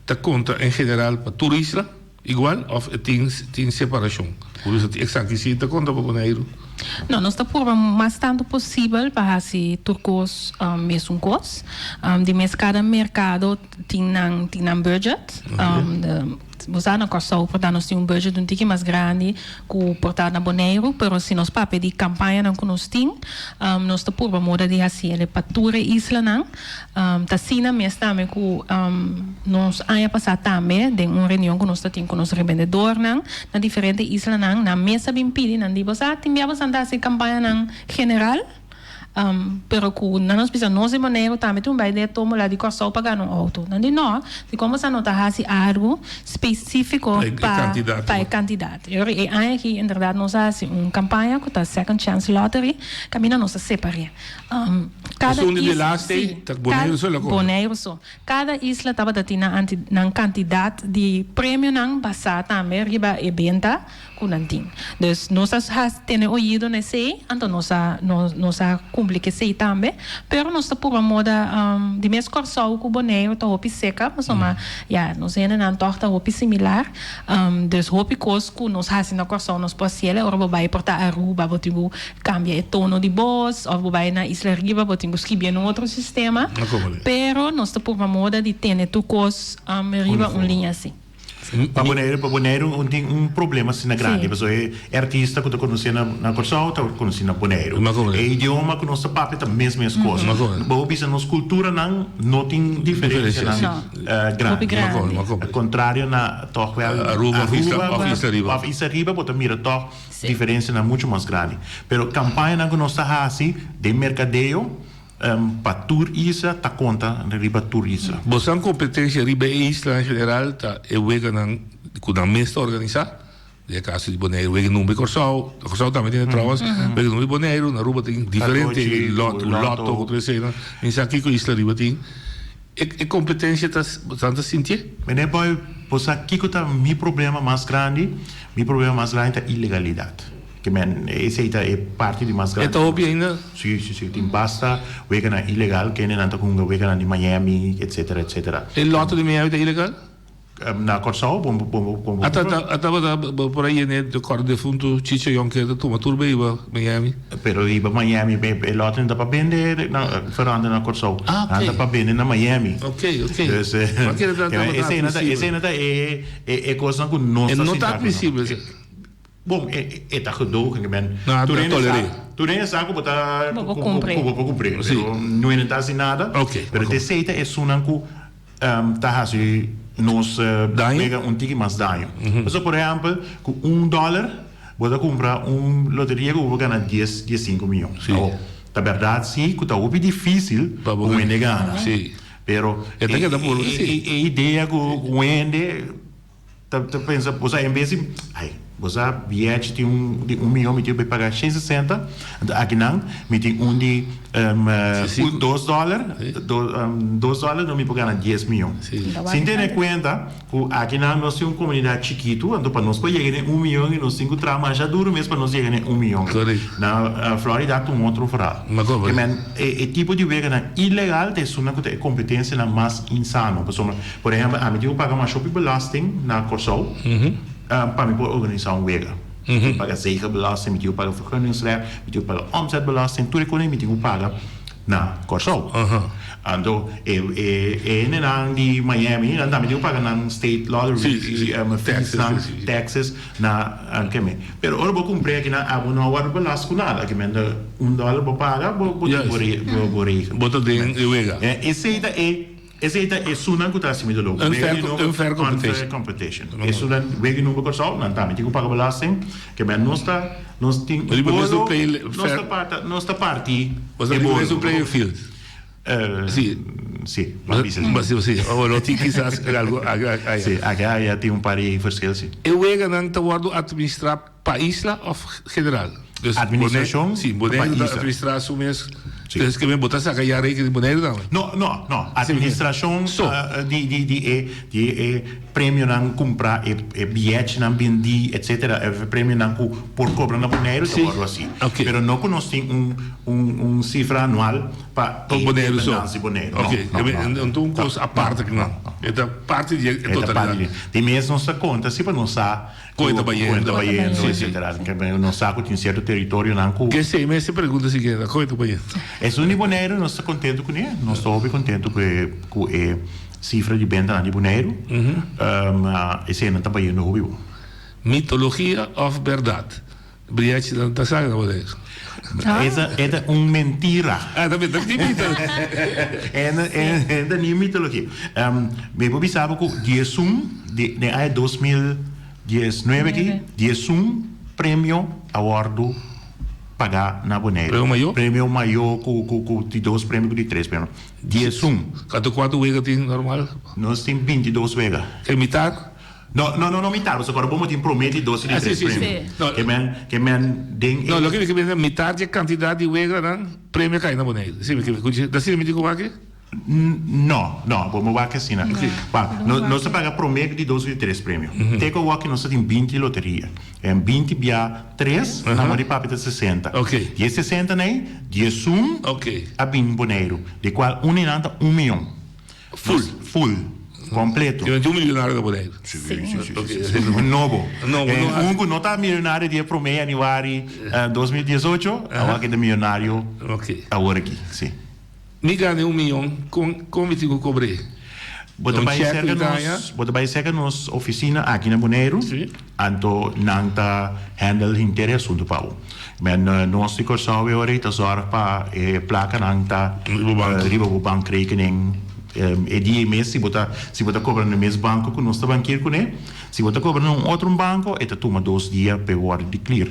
ta konta en general pa tur isla igual òf e tin tin separashon? Por bisa tin esaki si ta konta pa Boneiru? No, nos ta purba mas tantu posibel pa hasi tur kos mesun kos. Di mes kada merkado tin nan tin nan budget. Bo sa na Kòrsou por ta nos tin un budget un tiki mas grandi ku por ta na Boneiru, pero si nos papia di kampañanan ku nos tin, nos ta purba moda di hasi el pa tur e islanan. Ta asina mes tambe ku nos aña pasá tambe den un reunion ku nos ta tin ku nos rebendedornan na diferente islanan, nan mes a bin pidi, nan di, Bo sa tin bia bo sa ta hasi kampañanan general? Pero ku nan nos bisa nos di Boneiru tambe tin un bai den e tómbola di Kòrsou pa gana un outo. Nan di nò, dikon boso no ta hasi algu spesífiko pa pa e kantidat. E ora e aña aki inderdat nos a hasi un kampaña ku ta Second Chance Lottery kaminda nos a separ'é. Kada Esun di isla, delaste si, ta Boneiru so la konta? Boneiru so. Kada isla tabata tin nan anti nan kantidat di premionan basá tambe riba e benta. Ku nan tin. Dus nos a has tene oido na esei, anto nos a nos a kumpli ku esei tambe. Pero nos ta purba moda di mes Kòrsou ku Boneiru ta hopi seka, pasobra ya nos hendenan tòg ta hopi similar. Dus hopi kos ku nos hasi na Kòrsou nos por hasiel. Ora bo bai por ta Aruba bo tin ku kambia e tono di bos òf bo bai na Isla Riba bo tin ku skibi en un otro sistema. Pero nos ta purba moda di tene tur kos riba un liña así. Pa Boneiru, pa Boneiru un tin un problema asina grandi, pasobra e artista ku ta konosé na na Kòrsou ta konosí na Boneiru. E idioma ku nos ta papia ta mes mes kos. Bo bisa nos kulturanan no tin diferensianan grandi. Kontrario na tòg wèl Aruba òf Isla Riba bo ta mira tòg diferensianan muchu mas grandi. Pero kampañanan ku nos ta hasi den merkadeo Pa tur isla ta konta riba tur isla. Bosan kompetensia riba e isla en general ta e weganan ku nan mes ta organisá, den e kaso di Boneiru wega number di Kòrsou, na Kòrsou tambe tin trouwens wega number di Boneiru, na Aruba tin diferente lòto, lòto ku tur eseinan, mi sa kiko isla riba tin. E competencia ta bo ta sintié? Meneer Boy, bo sa kico ta mi problema mas grandi? Mi problema mas grandi ta ilegalidad. Ke men, esey ta e parti di mas grandi. E ta hopi ainda? Si, si, si. Tin basta weganan ilegal, kendenan ta hunga weganan di Miami, etcetera, etcetera. E loto di Miami ta ilegal? Na Kòrsou bo bo bo bo Ata ta a tabata por a yene de kòrda defuntu Chicho Jonker ta tuma tur bay hiba Miami. Pero hiba Miami e lote no ta pa bende na Ferrante na Kòrsou. Ah Nan ok. ta pa bende na Miami. Ok ok. Dus Ma kere ta tabata esei no ta admisibel. esei no ta e e kosnan ku nos E ta no ta sinta ku nan. admisibel esei. Bon e e ta gedogen ke men Nan a tur hende sa toler'é. tur hende sa ku bo ta Bo por ku kumpr'é. ku bo por kumpr'é Si. pero no hende ta hasi nada. Ok. Pero t'esei ta esunnan ku ta hasi nos Daño? wega un tiki mas daño. Pasobra por ehèmpel ku un dòler bo ta kumpra un loteria ku bo por gana dies diesinku mion. Sí. Awor ta bèrdat si ku ta hopi difísil Pa bo ku gana. hende gana. Sí. Pero E ta keda por sí. e idea ku ku hende Ta ta pensa bo sa en bes di ay bo sa bièchi tin un di un miyon mi tin ku paga shen sesenta anto akinan mi tin un di Si dos dòler dos dòler no mi por gana dies miyon sin tene kuenta ku akinan nos tin un komunidat chikitu anto pa nos por yega den un miyon i nos tin ku traha masha duru mes pa nos yega den un miyon na Florida ta un otro verhaal e tipo di weganan ilegal ta esunnan ku ta e kompetensianan mas insano pasobra Por ehempel, ami tin ku paga mas hopi belasting na Kòrsou pa mi por organisá un wega. Mi tin ku paga zegelbelasting, mi tin ku paga vergunningsrecht, mi tin ku paga omzetbelasting, tur e kos ei mi tin ku paga na Kòrsou. Anto e e hendenan di Miami nan tambe tin ku paga nan state lottery feesnan, taxes na keme. Pero ora bo kumpr'é akinan abo no a wòrdu belast ku nada. Aki men ta un dòler bo paga bo bo tin bo regel. Bo ta den e wega. Esei ta e. Esei ta esunnan ku ta hasi mi doló. Unfair unfair competition. Unfair competition. Esunnan wega number Kòrsou, nan tambe tin ku paga belasting. Ke men nos ta, nos tin un Riba bolo, mesun play nos ta parta, nos ta parti Bo ta e riba bolo. mesun playing field. Si. Si, bo a bisa si. Bo si, o lo tin kisas algo aya. Si, aki aya tin un par di verschil si. E weganan ta wòrdu atministrá Pa isla of general? Dus Administracion Si, pa Boneiru ta isla. administra su mes. Si. Dus ke men bo ta saka ya rekening Boneiru tambe? No, no, no. Administracion So. di di di e di e premionan cumpra, e e biyetnan bindi, etcetera, e premionan cu por cobra na Boneiru ta Si. wordo haci. Ok. Pero no cu nos tin un un un cifra anual pa Pa e Boneiru so. dependansi Boneiru. No, Ok. no, no. No ta un cos No, aparte no, cu nan. no, no. E ta parti di e E ta totalidad. parti di. Di mes nos ta conta si pa nos sa Koe ta bayendo. Koe ta bayendo, Sí, sí. etcetera. Ke nos sa ku tin sierto teritorionan ku. Ke esei mes e pregunta siguiente, koe ta bayendo? Esun di Boneiru nos ta kontentu kuné. Nos ta hopi kontentu ku e ku e sifra di bentanan di Boneiru. Eseinan ta bayendo hopi bon. Mitologia òf bèrdat? Briachi nan ta saga bo de. Esa e ta un mentira. Ah, ta ta ni mito. E ta ni mitologia. Mi por bisa bo ku diesun di den aña 2019 aki, diesun premio a wòrdu pagá na Boneiru. Premio mayor? Premio mayor ku ku ku di dos premio ku di tres premio. Diesun. Kantu kuantu wega tin normal? Nos tin bintidos wega. E mitar? No, no, no, no mitar, pasobra ora bo tin promé di dos i di Ah, sí, tres sí, sí. premio. No. Ke men, ke men den e. No, loke mi ke bisa mitar di e kantidat di weganan premio kai na Boneiru. Si mi ke kuchi, ta asina mi tin ku wak? No, no, bo no wak asina. Sí. Wak, no, nos ta paga promé di dos i di tres premio. Te ku awor nos ta tin binti loteria. En binti bia tres, na amor di papi ta sesenta. Ok. Di e sesenta nei, diesun Ok. a bin Boneiru, di kual un di nan ta un mion. Full. Full. Completo. Tin un milionario na Boneiru. Sí, sí, sí, sí, sí. Un nobo. Nobo, En no. un ku no ta milionario di e promé januari 2018, awor aki ta milionario Ok. awor aki, sí. Mi gana un mion, kon kon mi tin ku kobr'é? Bo ta Un bai check serka mi ta haña? nos, bo ta bai serka nos ofisina aki na Boneiru. Sí. Anto nan ta handle henter e asuntu pa bo. Men nos di Kòrsou e ora ei ta zòrg pa e plakanan ta riba bo bankrekening e dia ei mes si bo ta si bo ta kobra na e mes banko ku nos ta bankier kuné. Si bo ta kobra na un otro banko e ta tuma dos dia pa e wòrdu di clear.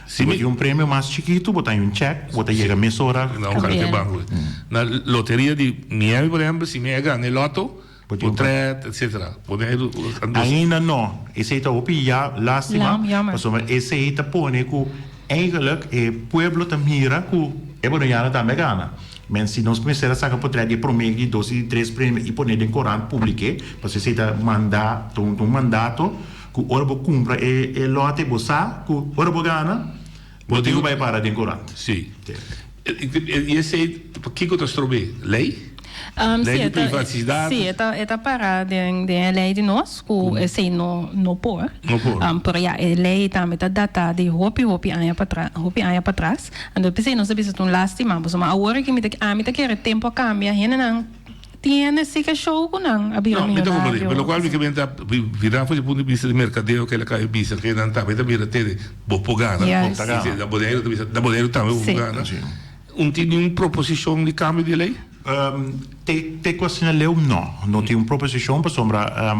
Si bo tin un premio mas chikitu bo ta haña un chèk bo ta yega mesora. Na un kalke banko. Na loteria di Miami por ehèmpel si mi a gana e lòto Potret, etcetera. Boneiru Ainda no. Esei ta hopi ya lastima, pasobra esei ta pone ku eigenlijk e pueblo ta mira ku e boneiano tambe a gana. Men si nos mester a saka potrèt di e promé, di dos i di tres premio i pon'é den korant publik'é, pasobra esei ta manda, ta un mandato ku ora bo kumpra e e lòte bo sa ku ora bo gana bo tin ku bai para den korant. Sí. I esei kiko ta strob'é? Lei? Lei di privasidat? Sí, e ta e ta para den den e lei di nos ku esei no no por. No por. Pero ya e lei tambe ta datá di hopi hopi aña patras hopi aña patras. Anto p'esei nos ta bisa ta un lástima pasobra awor aki mi ta ami ta kere tempu a kambia hendenan tin hende si ke show ku nan a bira No, mi ta komprendé. miyonario. Pero lokual mi ke menta bira for di punto di bista di merkadeo ke el a kaba di bisa ke nan tambe ta bira tene bo por gana. Juist. Bo ta gana. Na Boneiru ta bisa na Boneiru tambe bo por gana. Sí. Un tin un proposishon di kambio di lei? Te te ku asina leu no. No tin un proposishon pasobra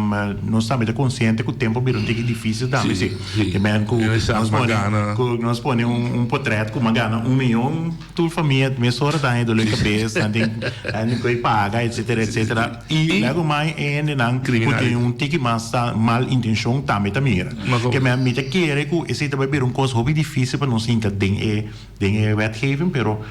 nos tambe ta konsiente ku tempu a bira un tiki difísil tambe si. Sí, Ke men ku nos pone ku nos pone un potrèt ku m'a gana un miyon tur famia mesora ta haña dolor di kabes nan tin nan tin ku e paga etsetera etsetera i luego mai e hendenan ku tin un tiki mas mal intenshon tambe ta mira. Ke men mi ta kere ku esei ta bai bira un kos hopi difísil pa nos hinka den e den e wetgeving pero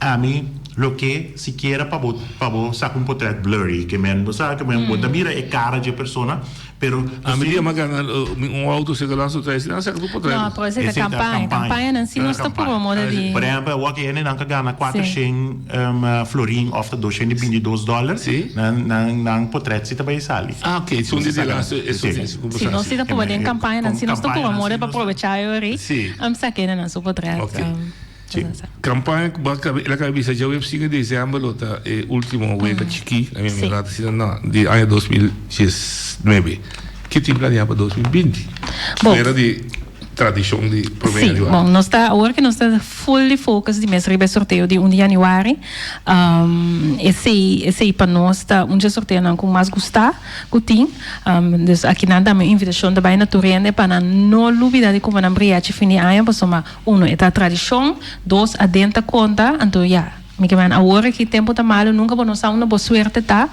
Ami lo ke sikiera pa bo pa bo saka un potret blurry ke men bo sa ke men bo ta mira e kara dje persona pero Ami dia m'a gana un auto seka laatste traes nan saka tur potret. No, pero esei ta campaña. Campañanan si nos ta purba moda di. Por ehempel awor ke hende nan ka gana kuatershen florin of ta doshen di binti dos dollar nan nan nan potret si ta bai sali. Ah ok, esun di di laatste esun esun ku bo Si nos si ta purba den campañanan si nos ta purba moda pa probecha e ori saka hende nan su potret. Campaña cu bo el a caba bisa djawe 5 di december lo ta e ultimo wega chiki na mi amiga asina no di aña 2019. Ki tin planea pa 2020? Fuera di tradicion di prome Sí, januari. bon, nos ta awor ke nos ta fully focus di mes riba e sorteo di un di januari. Esei esei pa nos ta un dje sorteonan ku mas gusta ku tin. Dus akinan tambe un invitashon ta bai na tur hende pa nan no lubida di kumpra nan briachi fin di aña pasobra Uno, e ta tradishon. Dos, aden ta konta. Anto ya, mi ke men awor aki tempu ta malu, nunka bo no sa unda bo suerte ta.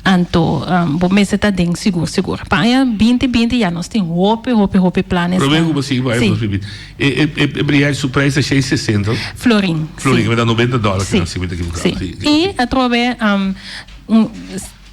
Anto bo mester ta den sigur sigur. Pa aña binti binti ya nos tin hopi hopi hopi planes. Prome ku bo sigui pa aña dos mil binti, e e briachi su prijs ta shei sesenta. Florin, si. Florin, ku ta nobenta dòler si mi ta ekivoká. Si, i atrobe un.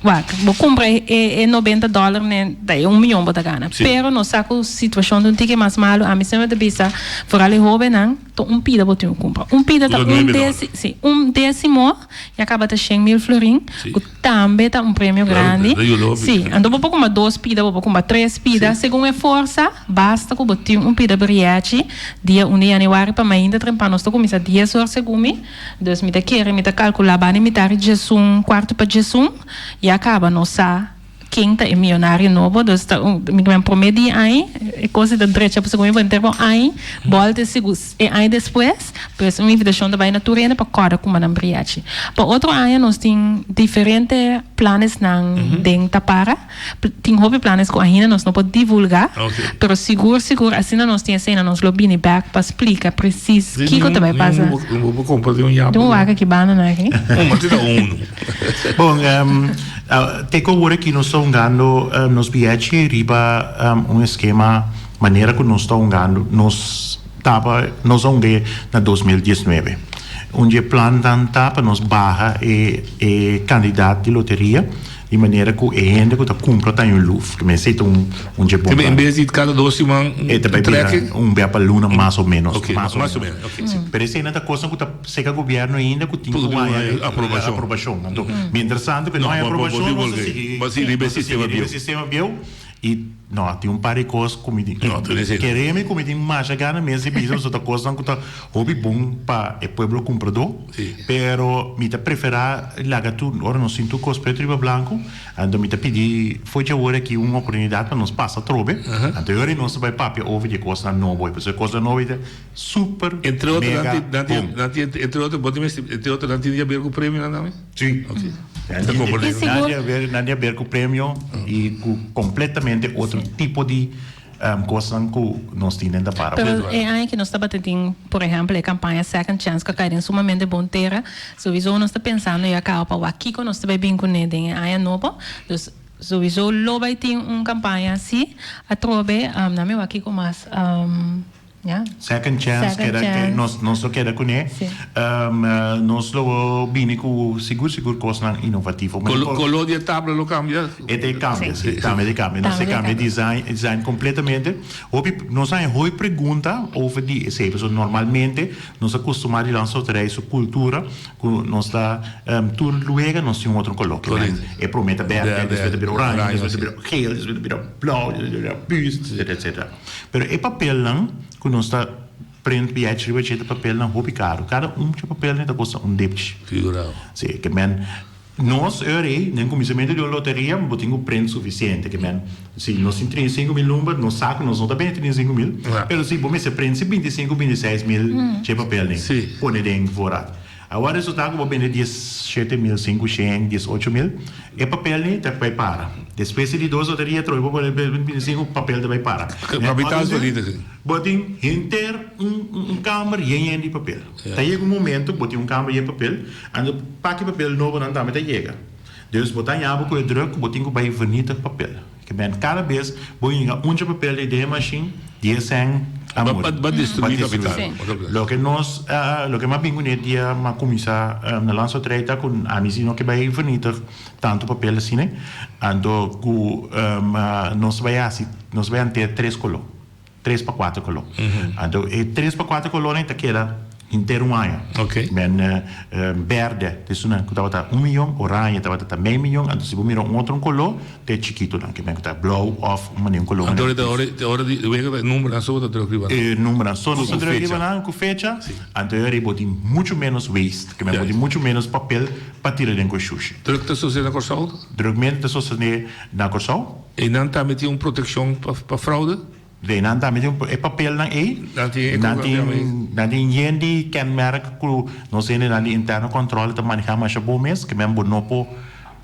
Wak, bo kumpra e e nobenta dòler ne ta e un miyon bo ta gana. Sí. Pero nos sa ku situashon ta un tiki mas malu. Ami semper ta bisa, foral e hóbennan, ta un pida bo tin ku kumpra. Un pida ta Ku ta un nuebe dòler. desi, sí, un desimo ya kaba ta shen mil florin, Sí. ku tambe ta un premio Claro, grandi. ta yuda hopi. Sí, anto bo por kumpra dos pida, bo por kumpra tres pida, Sí. segun e forsa, basta ku bo tin un pida brièchi dia un di yanüari pa mainta trempan. Nos ta kuminsá dies or segun mi. Dus mi ta kere, mi ta kalkulá banda mitar di djesun, kuartu pa djesun, ya kaba nos sa ken ta e miyonario nobo. Dus ta un, mi kimen promé di aña, e kos ta drecha pasobra mi bo henter un aña, bòlta e sigu e aña despues. Pues un invitashon ta bai na tur hende pa kòrda kuma nan briachi. Pa otro aña nos tin diferente planesnan den tapara. Tin hopi planes ku ainda nos no por divulgá, pero sigur sigur asina nos tin esei nos lo bini bèk pa splika presis kiko ta bai pasa. Tin un waka ki banda nan aki. Bon, te ku awor aki nos ta hungando nos bièchi riba un eskema manera ku nos ta hungando nos taba nos a hung'é na 2019. Un di e plannan ta pa nos baha e kandidat di loteria. Di manera ku e hende ku ta kumpra ta un luf. Ke mester ta un un dje bon. En bes di kada dos siman E ta bai bira un bia pa luna mas o menos. Ok, mas o menos. Ok. Si, pero esei nan ta kosnan ku ta seka gobièrnu ainda ku tin ku haña Aprobashon. aprobashon. Anto, mientras tanto ku e no haña aprobashon nos ta sigui Bo sigui riba e sistema bieu. riba e sistema bieu. I no, tin un par di kos ku mi tin. No, tur esei. Kere mi ku mi tin masha gana mes di bisa pasobra ta kosnan ku ta hopi bon pa e pueblo kumpradó. Sí. Pero mi ta preferá laga tur ora nos tin tur kos pretu riba blanku, anto mi ta pidi for dje awor aki un oportunidat pa nos pasa atrobe. Anto e ora nos ta bai papia over di e kosnan nobo ei, pasobra e kosnan nobo ei ta super Entre otro nan mega tin, nan tin, bon. nan tin, entre otro, bo tin mester, entre otro nan tin di haber ku premionan tambe? Sí. Ok. Nan Ta tin komprendé. I sigur. nan di haber, nan di haber ku premio i ku kompletamente otro tipo di kosnan ku nos tin den tapara. Pero e aña ki nos tabata tin, por ehempel, e kampaña Second Chance ku a kai den sumamente bon tera, souiso nos ta pensando ya kaba pa wak kiko nos ta bai bin kuné den e aña nobo. Dus souiso lo bai tin un kampaña así atrobe. Nan mi wak kiko mas. Ya. Second chance Second keda chance. nos nos lo keda kuné. Sí. Nos lo bini ku sigur sigur kosnan inovativo. Kolo kolo di e tabla lo kambia? E ta e kambia, Sí. si. Tambe ta kambia. Nos Tambe ta ta kambia kambia. design design kompletamente. Hopi nos haña hopi pregunta over di esei pasobra normalmente nos a kustumá di Landsloterij su kultura ku nos ta tur luega nos tin un otro koló. Correcto. E promé ta bèrdè, Bèrdè, despues ta bira oranje, oranje, despues ta sí. bira geel, despues ta bira blou, despues ta bira püs, etcetera, etcetera. Pero e papelnan ku nos ta print bièchi riba dje ta papelnan hopi karu. Kada un dje papelnan ta kosta un depchi. Figurao. Sí, ke men nos eur ei den kuminsamentu di un loteria bo tin ku print sufisiente. Ke men si nos tin 35.000 number nos sa ku nos no ta bende 35.000, pero si bo mester print si 25, 26.000 dje papelnan pone den voorraad. Awor resulta ku bo bende 17.500, 18.000, e papel ni ta bai para. Despues di dos loteria atrobe bo pone 25 papel ta bai para. Kapital solito. Bo tin henter un un kamber yen yen di papel. Ta yega un momento ku bo tin un kamber yen papel, anto paki papel nobonan tambe ta yega. Dus bo ta haña bo ku e druk ku bo tin ku bai vernietig papel. Ke men kada bes bo hinga un dje papel di den e mashin, dies sèn a muri. Ba destruí kapital. Loke nos, loke m'a bin kuné dia m'a kuminsá na Landsloterij ta ku ami si no ke bai vernietig tantu papel asina, anto ku nos bai hasi, nos bai hant'é tres koló. Tres pa kuater koló. Anto e tres pa kuater kolónan ta keda henter un aña. Men bèrdè ta esunnan ku tabata un miyon, oranje tabata ta mei miyon, anto si bo mira un otro koló ta e chikitonan ke men ku ta blou òf un manera un koló. Anto ora ta ora di wega ta e numbernan so bo ta druk riba nan. E numbernan so nos ta druk riba nan ku fecha. Anto e ora ei bo tin muchu ménos waste, ke men bo tin muchu ménos papel pa tira den ku e shushi. Druk ta sosodé na Kòrsou? Drukmentu ta sosodé na Kòrsou. Einan tambe tin un protekshon pa fraude? Ve, nan tambe tin e papelnan ei. Nan tin e Nan tin, nan tin yen di kenmerk ku nos hendenan di interno controle ta maneha masha bon mes, ke men bo no por,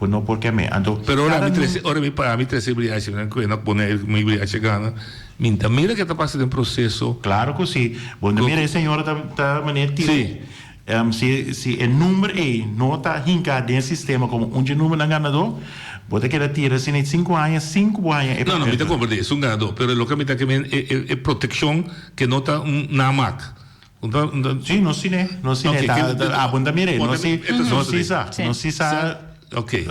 bo no por keme. Anto, Pero ora kada mi nu. trese, ora mi pa mi trese briachi, nan ku e no pone mi briachi gana, mi ta mira ke ta pasa den proseso. Klaro ku si. Bo no mira e señora ta ta manera tira. Si. Si si e number ei no ta hinká den e sistema komo un dje numbernan ganadó, bo ta keda tira asina i sinku aña sin ku bo haña e No, no, mi ta papel. komprendé, es un ganadó, pero loke mi ta ke men e e e protekshon ke no ta un namaak. Un ta un ta. Sí, nos tine, nos tine, Ok, ta ke ta abo ta mir'é, bo ta nos si e ta nos si sosodé. sa, Sí. nos si sa Ok.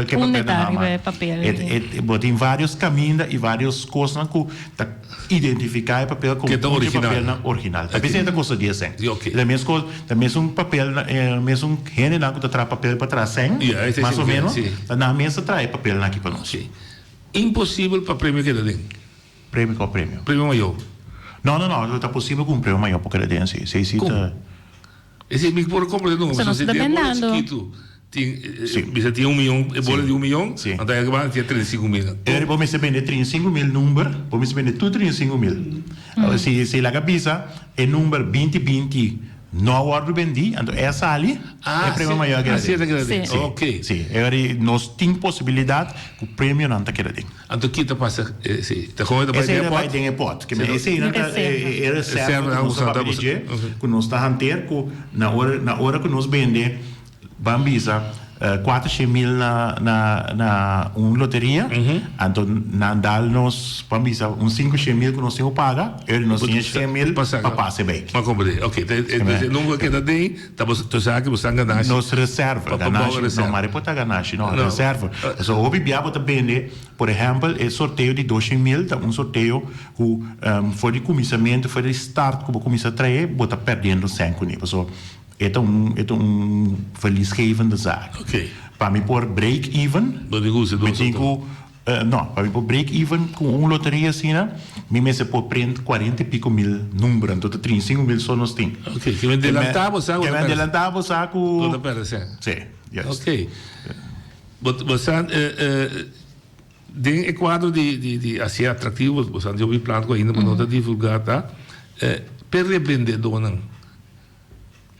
ke Unda papel ta ta riba namaak. e papel E ei? e bo tin vários kaminda i vários kosnan ku ta Identifiká e papel komo Ke ta un dje original. papelnan original. Ta Oké. p'esei ta kosta dies sèn. Sí, oké. Ta mes kos, ta mesun papel, mesun hendenan ku ta traha papel pa traha sèn, Ja, esei mas sí o mi ke, ménos, sí. ta nan mes ta traha e papelnan aki pa nos. Sí. Imposibel pa premio keda den. Premio kua premio? Premio mayor. No, no, no, ta posibel ku un premio mayor por keda den, sí. Esei sí Kon? ta. Esei mi por comprende nunca, So pasobra nos si ta tin e bola bendando. chikitu tin, Sí. bisa tin un miyon, e bola Sí. di un miyon, Sí. anto e banda tin 35.000. Eri bo mester bende 35.000 number, bo mester bende tur 35.000. Si si laga bisa e number binti binti no a wordo bendi, anto e a sali, Ah, e premio si, mayor a keda ah, si, den. e ta keda den. Sí. Ok. Si, e ori nos tin posibilidad ku premionan ta keda den. Anto ki ta pasa esei? Ta kon e ta bai Esei den e ta bai pòt? den e pòt. Ke men esei nan ta e reserva ku nos ta papia di dje, ku nos ta hanter ku na ora na ora ku nos bende ban bisa 400.000 na na na un loteria, anto nan dal nos ban bisa un 500.000 ku nos tin ku paga, e nos tin e 100.000 pa pasa e bai. M'a komprendé. Oke, e number keda den. Ta bo to sa ki bo san ganashi. Nos reserva, Pa pa ganashi, bou reserva. no, mari por ta ganashi, no, No. reserva. Pasobra hopi bia bo ta bende, por ehempel, e sorteo di doshen mil ta un sorteo ku for di kuminsamentu, for di start ku bo kuminsa trae, bo ta perdiendo sèn kuné. Pasobra e ta un, e ta un verliesgevende zaak. Oké. Pa mi por break even, Bo tin ku usa mi dos tin otro. ku No, pa mi por break even cu un loteria asina, mi mester por print cuarenta y pico mil number, anto ta 35 mil so nos tin. Ok, ke men delanta bo sa cu Ke ta men perde. delanta bo sa cu. Bo ta perde sèn. Si, juist. Ok. Bo bo sa den e cuadro di di di haci atractivo, bo sa di hopi plan cu ainda bo no ta divulga ta, p'e rebendedornan.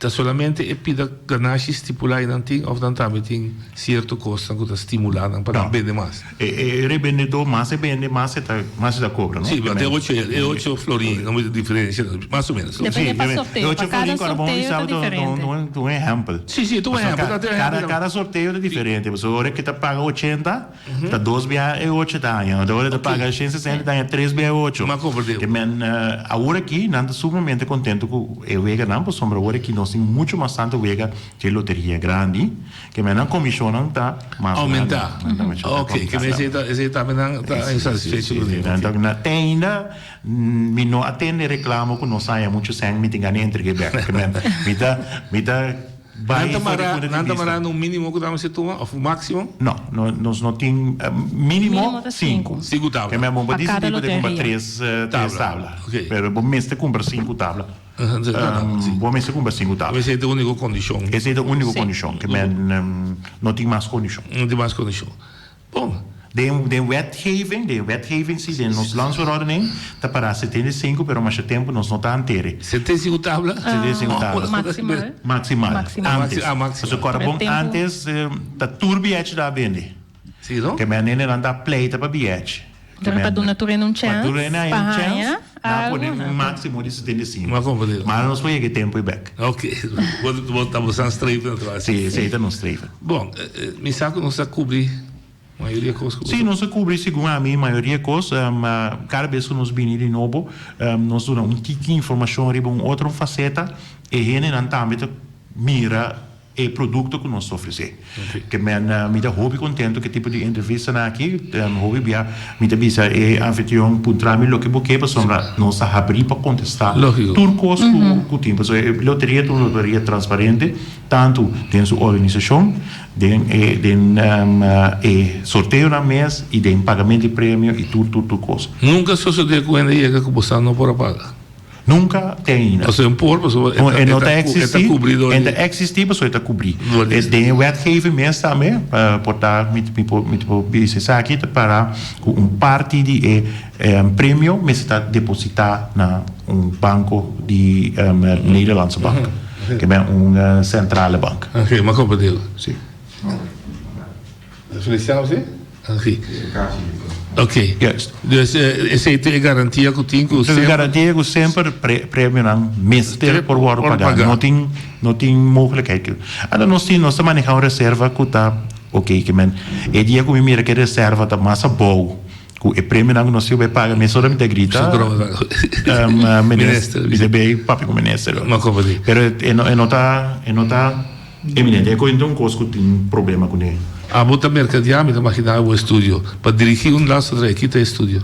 Ta solamente e pida ganashi stipulá i nan tin òf nan tambe tin sierto kosnan ku ta stimulá nan pa nan bende mas? E rebendedó mas e bende mas e ta mas e ta kobra no? Sí, pero e ocho e ocho florin no mi diferensia mas o menos. Depende pa sorteo, pa kada sorteo ta diferente. Ta un ehèmpel. Sí, sí, ta un ehèmpel. Kada kada sorteo ta diferente pasobra ora ke ta paga ochenta ta dos bia e ocho ta haña ora ta paga shen sesenta ta haña tres bia e ocho. Mi a komprendé. Ke men awor aki nan ta sumamente kontento ku e weganan pasobra awor aki nos tin mucho mas tantu wega dje loteria grandi. Ke men nan komishonnan ta mas grandi. Oumentá. Ok, ke men esei ta esei tambe nan ta insatisfecho ku Nan ta na te ainda mi no a tende reklamo ku nos haña muchu sèn mi tin gana entreg'é bèk. Ke men mi ta mi ta bai Nan ta for di mará punto di nan ta bista. mará na un mínimo ku nan mester tuma òf un máksimo? No, no nos no tin mínimo Mínimo ta sinku. sinku. Sinku Ke tabla. men bo por Pa kada disidí bo ta kumpra loteria. tres tres Tabla, tabla. ok. Pero bo mester kumpra sinku tabla. Bo mester kumpra sinku tabla. Esei ta e úniko kondishon. Esei ta e úniko kondishon. Ke men no tin mas kondishon. No tin mas kondishon. Bon. Den den wetgeving, den wetgeving si, den nos landsverordening ta para 75, pero masha tempu nos no ta hantere. 75 tabla? 75 tabla. Maximal. Maximal. Maximal. Antes. Ah, maximal. Pasobra kòrda bon antes ta tur bièchi ta bende. Sí, no? Ke men hendenan ta pleita pa bièchi. Dor pa duna tur hende un Pa tur chèns hende haña pa un haña chèns, nan a algu. pone un máksimo di 75. M'a komprendé. Ma nos por yega e tempu ei bèk. Ok. Bo bo ta bosan streven atrás. Sí, esei ta nos streven. Bon, mi sa ku nos a kubri mayoria kos ku bo Sí, sa. nos a kubri segun ami mayoria kos. Kada bes ku nos bini di nobo, nos duna un tiki informashon riba un otro faseta. E hendenan tambe ta mira E produkto ku nos ta ofresé. Ke men mi ta hopi kontentu ku e tipo di entrevistanan aki. Hopi bia mi ta bisa e anfitrion puntra mi loke bo ke pasobra nos ta habrí pa kontestá tur kos ku tin. Pasobra e loteria ta un loteria transparente tantu den su organisashon, den e den e sorteonan mes i den pagamentu di premio i tur tur tur kos. Nunka sosodé ku hende yega ku bo sa no por a paga? Nunka te ainda. Pasobra un por, pasobra No, e no ta e ta existi, kubrí dor e di. ta existi pasobra e ta kubrí. Dor di. E den e wetgeving mes tambe, por ta mi mi por mi por bisa esaki ta para ku un parti di e premio mester ta depositá na un banko di Nederlandse Bank, ke men un centrale bank. Oké, mi a komprendé. Si. Feliciano si? Ok. Ok. Juist. Dus esei ta e garantia ku tin ku semper. E garantia ku semper premionan mester por wòrdu pagá. No tin no tin mogelijkheid ku. Anto nos tin nos ta manehá un reserva ku ta ok ke men e dia ku mi mira ku e reserva ta mas abou ku e premionan ku nos tin ku bai paga mesora mi ta grita minister mi ta bai papia ku minister. Pero e no ta e no ta. Eminente, e kointa un kos ku tin problema kuné. Abo ta merkadeá, mi ta maginá bo estudio. Pa dirigí un landsloterij, ki ta e estudio?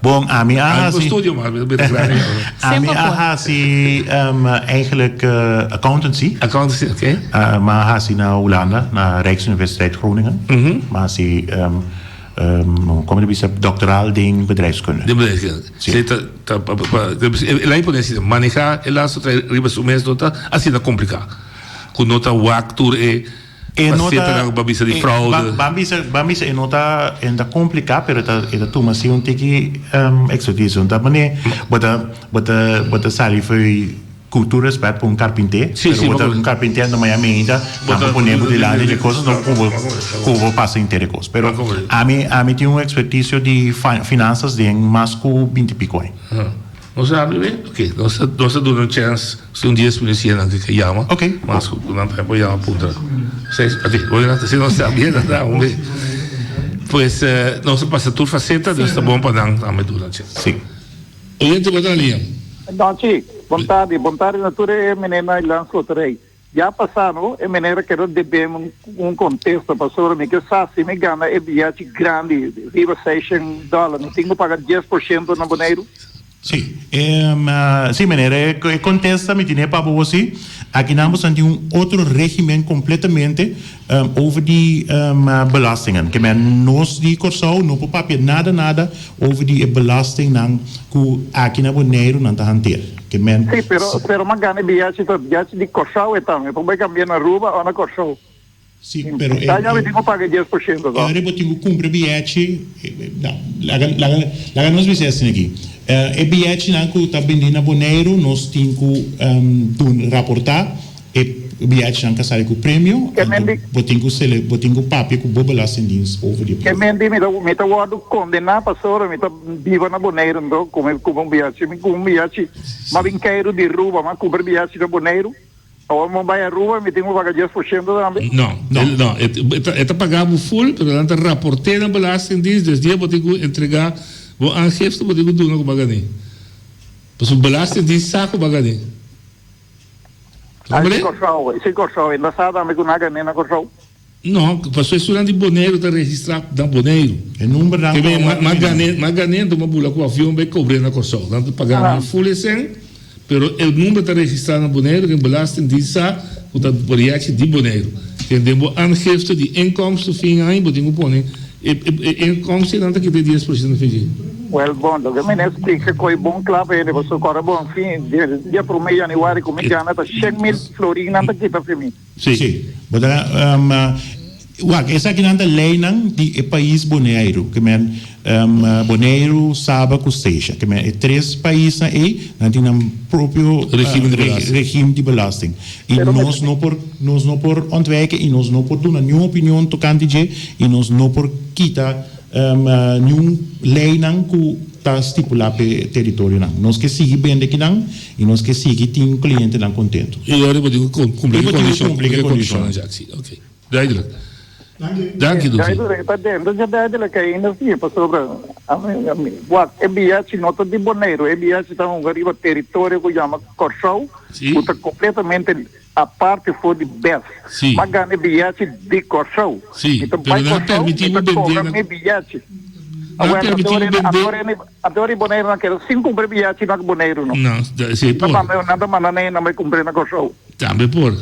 Bon, ami a Ami hasi. por studio mas, mi ta bira grandi awor. Ami Semper a por. hasi eigenlijk accountancy. Accountancy, oké. Mi a hasi na Hulanda, na Rijksuniversiteit Groningen. Mi a hasi, komo ta bisa, doctoraal den bedrijfskunde. Den bedrijfskunde. Sí. Sí, ta, ta, pa, pa, e lei pone asina, manehá e landsloterij riba su mes no ta asina kompliká. Ku no ta wak tur e fasetanan ku bo a bisa di fraude. Ban bisa, ban bisa e no ta, e no ta kompliká pero e ta e ta tuma si un tiki ekspertise. Un ta manera bo ta bo ta bo ta sali fo'i ku tur rèspèt pa un karpinté, pero bo ta un karpinté anto Miami ainda nan por pone bo dilanti dje kos anto ku bo ku bo pasa henter e kos. Pero ami ami tin un ekspertisio di finansas den mas ku binti piko aña. Nos a habri be? Ok, nos ta nos ta duna un chèns si un dies minüt si nan ke yama. Ok. Mas ku nan tambe por yama puntra. Seis, ok, bo nan si nos ta bien nan ta un be. Pues nos a pasa tur faseta, dus ta bon pa nan tambe duna un chèns. Si. Oyente bo ta na liña. Danchi, bon tardi, bon tardi na tur e meneer na Landsloterij. Ya pasá no, e meneer a keda debe mi un kontesta pasobra mi ke sa si mi gana e biachi grandi riba seishen dòler mi tin ku paga 10% na Boneiru? Sí, sí meneer, e kontesta mi tine pa bo si. Akinan boso tin un otro regimen kompletamente over di belastingen. Ke men nos di Kòrsou no por papia nada nada over di e belastingnan ku aki na Boneiru nan ta hanteer. Ke men. Sí, pero pero m'a gana e biachi ta biachi di Kòrsou e ta. Mi por bai kambia na Aruba o na Kòrsou. Sí, pero e. Ta mi tin ku paga e 10% to. E bo tin ku kumpra e biachi, no, laga laga laga nos bisa asina aki. E biachinan ku ta bindi na Boneiru nos tin ku dun raportá. biachinan ku a sali ku premio, Ke men anto di. bo tin ku sele bo tin ku papia ku bo belastingdienst over di e Ke premio. men di mi ta mi ta wòrdu kondená pasobra mi ta biba na Boneiru anto ku mi kumpra un biachi mi kumpra un biachi m'a bin keiru di Ruba m'a kumpra biachi na Boneiru awor mi bai Aruba mi tin ku paga 10% tambe. No, no, e ta paga bo full pero nan ta raport'é na belastingdienst dus dia bo tin ku entregá bo aangifte bo tin ku duna ku bo a gané. Pasobra belastingdienst sa ku bo a gané. Ah, si Kòrsou, si Kòrsou, e no sa tambe ku nan a gané na Kòrsou? No, pasobra esunnan di Boneiru ta registrá na Boneiru. E numbernan ku a wòrdu bini. M'a gané, anto m'a bula ku avion bai kobr'é na Kòrsou. Nan ta paga mi full e sèn, pero e number ta registrá na Boneiru, ken belastingdienst sa ku ta boriachi di Boneiru. Ken den bo aangifte di inkomsten fin aña bo tin ku pone e inkomsten nan ta kita e 10% fin dje. Wèl bon, loke mi ne splika ku e bon kla pa hende pasobra kòrda bon fin dia promé yanüari ku mi gana ta 100,000 florin nan ta kita fi mi. Sí. Sí. Bo ta, wak, esakinan ta leinan di e pais Boneiru, ke men Boneiru, Saba ku Statia. Ke men e tres paisnan ei, nan tin nan propio Regime di belasting. regime di belasting. I Pero mi nos no por, nos no por ontwijken i nos no por duna niun opinion tokante dje i nos no por kita niun leinan ku ta stipulá p'e teritorionan. Nos ke sigui bende kinan i nos ke sigui tin klientenan kontentu. I ora bo tin ku kumpli I ku bo tin ku kondishon, kumpli ku e ku kondishonnan. kondishonnan, Jack. Sí, oké. Duidelijk. Danki, Dufi. Duidelijk, ta dentro dje duidelijk ainda sí, pasobra ami, wak, e biachi no ta di Boneiru, e biachi ta hunga riba teritorio ku yama Kòrsou, Sí. ku ta kompletamente aparte for di bes. Sí. M'a gana e biachi di Kòrsou. Sí, Mi ta pero bai nan a Kòrsou, permití mi bo ta bendé kobra na. mi biachi. Nan a Awor, permití bo bendé. anto ora Boneiru nan keda sin kumpra e biachi na Boneiru no. No, esei por. Nan ta manda nan nan bai kumpr'é na Kòrsou. Tambe por.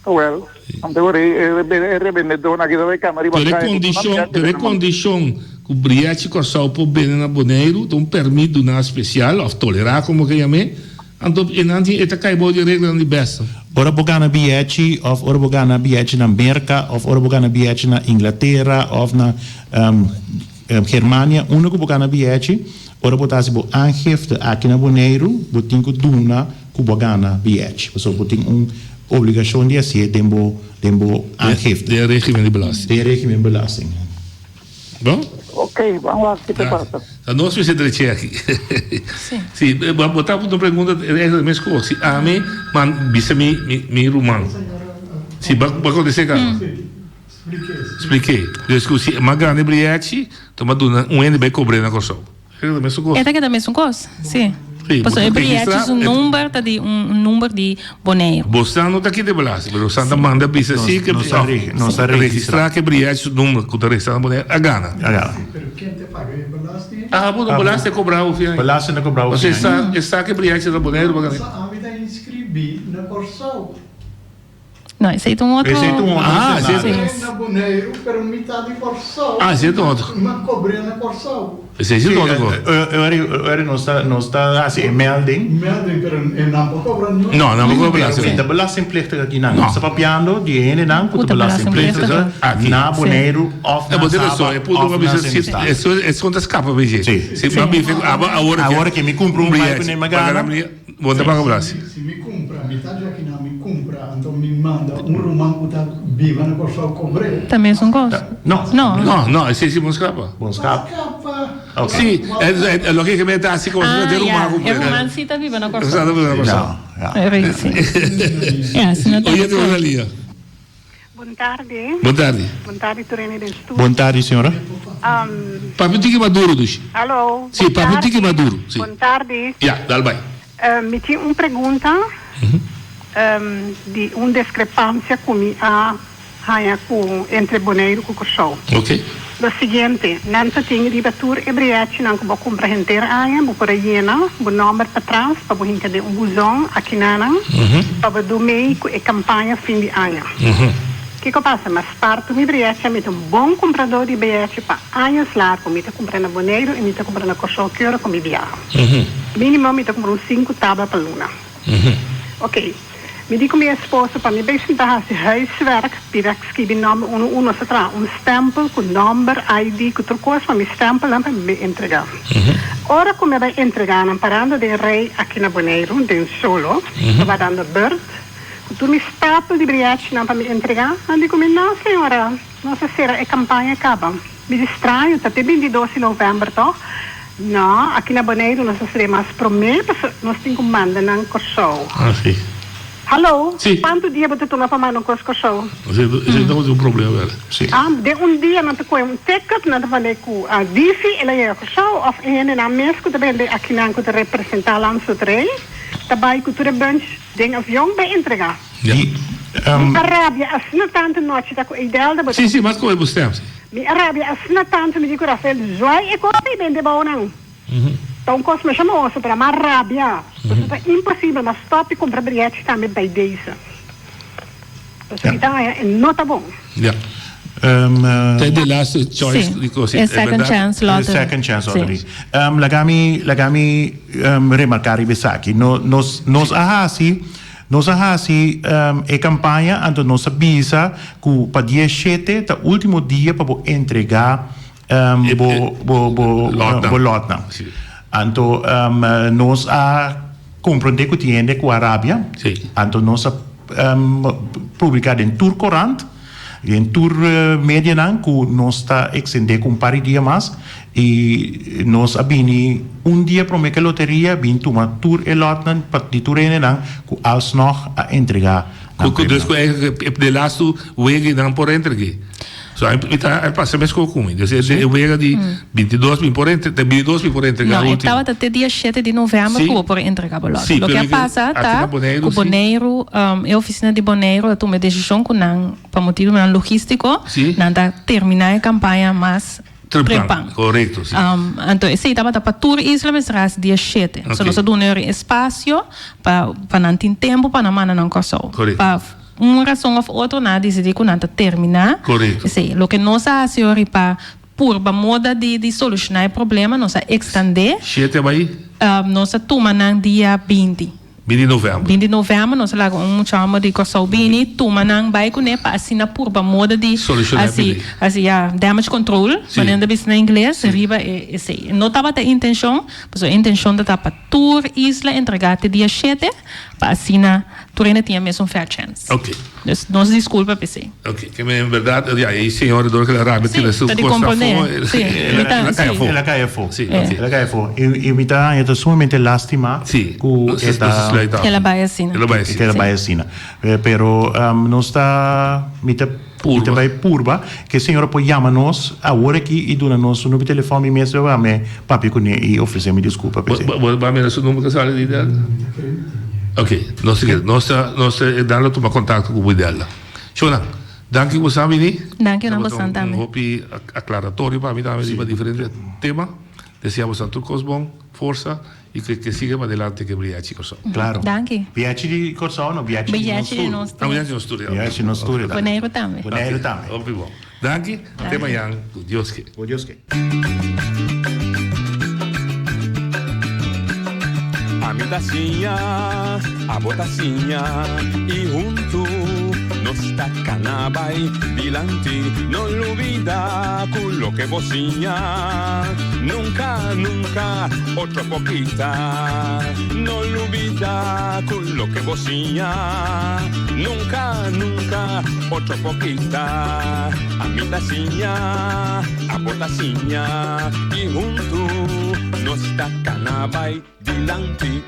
Wel, anto ora e rebendedónan aki ta bai kama riba Pero e kaya ku tur nan kondishon, biachi pero e den nan man. kondishon ku briachi Kòrsou por bende na Boneiru ta un pèrmit duná spesial òf tolerá komo ke yam'é, anto e nan tin e ta kai bou di e reglanan di bèsta. Ora bo gana biachi òf ora bo gana biachi na Merka òf ora bo gana biachi na Inglatera òf na Germania, unda ku bo gana biachi, ora bo ta hasi bo aangifte aki na Boneiru, bo tin ku duna ku bo a gana biachi. Pasobra bo tin un obligashon di hasié den bo den bo aangifte. Den e regimen di belasting. Den e regimen belasting. Bon? Ok, ban wak ki ta pasa. Ta nos mester dreche aki. Sí. Sí, bo ta puntra un pregunta eigenlijk mes kos. Si ami man bisa mi mi ruman. Si, bo a kontest'é kaba? Spliké. Dus ku si mas grandi brièchi, ta mas duna un hende bai kobr'é na Kòrsou. E ta mesun kos. E ta keda mesun kos, sí. Sí, Pasobra e bo ta brièchi registrá su number ta di un number di Boneiru. Bosan no ta kita e belasting, pero bosan ta manda bisa si ke Nos ta nos ta registrá registrá. ke brièchi su number ku ta registrá na Boneiru a gana. A gana. Pero ken ta paga e belasting? Ah, bo no belasting a kobra bo fin aña. Belasting ta kobra bo fin aña. Pasobra e sa ke brièchi ta na Boneiru pa gana. Pasobra ami ta inskribí na Kòrsou. No, esei ta un otro. Esei ta un otro Ah, escenario. esei Na Boneiru, pero mi ta di Kòrsou. Ah, esei ta un otro. Mi a kobr'é na Kòrsou. Esei si ta otro kos. Ora nos ta nos ta hasi e melding. Melding, pero e nan por kobra niun. No, nan por kobra belasting. Pero mi ta belastingplichtig aki nan. No. Nos ta papiando di e hendenan ku ta belastingplichtig Aki. na Boneiru òf na Bo tin Saba rason, e punto òf ku a na bisa si Sint esun esun ta skapa pa dje. Si. Si bo a bife abo awor Awor ke mi kumpra un bai ku ne mi gana. Bo ta paga belasting. Si mi kumpra, mi ta dja kinan mi kumpra, anto mi manda un ruman ku ta biba na Kòrsou kobr'é. Ta mesun kos? No. No. No, no, esei si bon skapa. Bon skapa. Skapa. Ok. Si, e loke ke mi ta hasi komo si Ah, e ruman ya. ku E ruman si ta biba na Kòrsou. Ta biba na Kòrsou. Ya, ya. Si. Ya, si no ta. Oye, te Rosalia. Bon tardi. Bon tardi. Bon tardi tur hende den studio. Bon tardi señora. Papia un tiki maduro dushi. Hallo. Si, papia un tiki maduro. Si. Bon tardi. Ya, dal bai. Mi tin un pregunta di un discrepancia cu mi a haña cu entre Boneiru cu Kòrsou. Ok. Lo siguiente, nan ta tin riba tur e brièchinan ku bo kumpra henter aña, bo por a yena bo nòmber patras pa bo hinka den un buzon akinanan pa bo do mei ku e kampaña fin di aña. Kiko pasa? Mas partu mi brièchi, mi ta un bon kumpradó di brièchi pa años largu. Mi ta kumpra na Boneiru i mi ta kumpra na Kòrsou ki ora ku mi biaha. Mínimo mi ta kumpra un sinku tabla pa luna. Ok. Mi di ku mi esposo pa mi bay sinta hasi huiswerk, pida skibi nomber unu unu, nos a traha un stempel ku nomber, ID, ku tur kos pa mi stempelnan pa mi bay entrega. Ora ku mi a bay entrega nan parando den rei aki na Boneiru, den Solo, tabata dando beurt. Ku tur mi stapel di brièchinan pa mi entregá, nan di ku mi, No, señora, nos a sera e kampaña kaba. Mi di, Straño, ta te bintidos di novèmber tòg? No, aki na Boneiru nos a ser'é mas promé, pasobra nos tin ku manda nan Kòrsou. Ah, sí. Hallo, Sí. kuantu dia bo ta tuma pa manda un kos Kòrsou? Esei esei tabata un problema bèrdè. Sí. Ah, den un dia nan ta kohe un ticket, nan ta mand'é ku a Divi, el a yega Kòrsou, òf e hendenan mes ku ta bende akinan ku ta representá Landsloterij, ta bai ku tur e bunch. Den avion bay entrega. Mi a rabia asina tanto nochi ta cu Eidelda bo ta. Si, si, mas coe bo stem, si. Mi a rabia asina tanto mi di cu Rafael zwaai e cos ey bende bao nan. Ta un cos masha moso pero m'a rabia. Pasobra ta imposibel m'a stop di cumpra brietchi tambe bay deze. Pasobra mi ta haya e no ta bon. Ja. Ta e de laatste choice Sí, di cos, e e second berdad? chance E lottery. second chance Sí. lottery. Laga mi, laga mi remarca riba esaki. No, nos, nos a haci, nos a haci e campaña, anto nos a bisa cu pa dia shete ta ultimo dia pa bo entrega E, bo, e bo, bo, lotnan. bo lotnan. Sí. Anto nos a comprende cu tin hende cu a rabia. Sí. Anto nos a publica den tur corant. Den tur medianan ku nos ta extendé ku un par di dia mas i nos a bini un dia promé ku e loteria bin tuma tur e lòtnan pa di tur hendenan ku alsnog a entregá nan Ku dus premionan. ku e de lastu wega nan por entreg'é. So a mi ta a pasa meskos ku mi. Dus e wega di 22 mi por entre, 22 mi por entregá No, e último. tabata te dia shete di novèmber Sí. ku bo por entregá bo lòt. Sí, Loke pero a mi pasa aki ta na Boneiru ku sí. Boneiru, e ofisina di Boneiru a tuma e desishon ku nan, pa motibunan logístiko, Sí. nan ta terminá e kampaña mas Trempan, trempan. korekto, sí. Anto esei tabata pa tur isla mester hasi dia shete. So Oké. nos a duna e espasio pa pa nan tin tempu pa nan manda nan Kòrsou. Korekto. Pa un rason òf otro nan a disidí ku nan ta terminá. Korekto. Esei. Loke nos a hasi ori pa Purba moda di di solushoná e problema nos a ekstandé. Shete bai? Nos a tuma nan dia 20. 20 di novèmber. 20 di novèmber nos a laga un mucha hòmber di Kòrsou bini, tuma nan bai kuné pa asina purba moda di Solushoná e hasi pidi. hasi ya damage control, Sí. manera nan ta bisa na ingles, Sí. riba e esei. No tabata e intenshon, pasobra e intenshon ta ta pa tur isla entregá te dia shete pa asina tur hende tin e mesun fair chance. Ok. Dus nos disculpa p'esei. Ok, ke men en berdad, ya, e señor dor ke la rabia Sí, tira su ta di kos afó, komponé. Sí, el mi a ta, el a kai sí. afó. El a kai afó. Sí, Eh. ok. El a kai afó. I, i mi ta haña ta sumamente lástima Sí, ku nos e nos ta sluit af. El a bai asina. El a bai ke asina. el a bai asina. Eh, pero nos ta, mi ta, mi ta Purba. bai purba ke e señora por yama nos awor aki i duna nos su number di telefòn, mi mes lo a me papia kuné i ofresé mi disculpa Bo p'esei. bo bo a mira su number ke sali di Delta? Ok, nos ta kere, nos ta, nos ta dan lo tuma kontakto ku bo Delta. Shona, danki ku bo sa bini. Danki na Tabata bosan un tambe. hopi aklaratorio pa mi tambe riba diferente tema. Desea bosan tur kos bon, forsa i ke ke siga pa adelante ke Briachi Kòrsou. Klaro. Danki. Briachi di Kòrsou no, Briachi di nos Briachi di tur. nos Ah, tur. Briachi di nos tur, ya. Briachi di nos tur e ta. Boneiru tambe. Boneiru tambe. Hopi bon. Danki, te mañan ku Dios ke. Ku Dios ke. Ami ta siña, abo ta siña i huntu nos ta kana bai dilanti. No lubida ku loke bo siña nunka, nunka otro por kita. No lubida ku loke bo siña nunka, nunka otro por kita. Ami ta siña. Abo ta siña i huntu nos ta kana bai dilanti.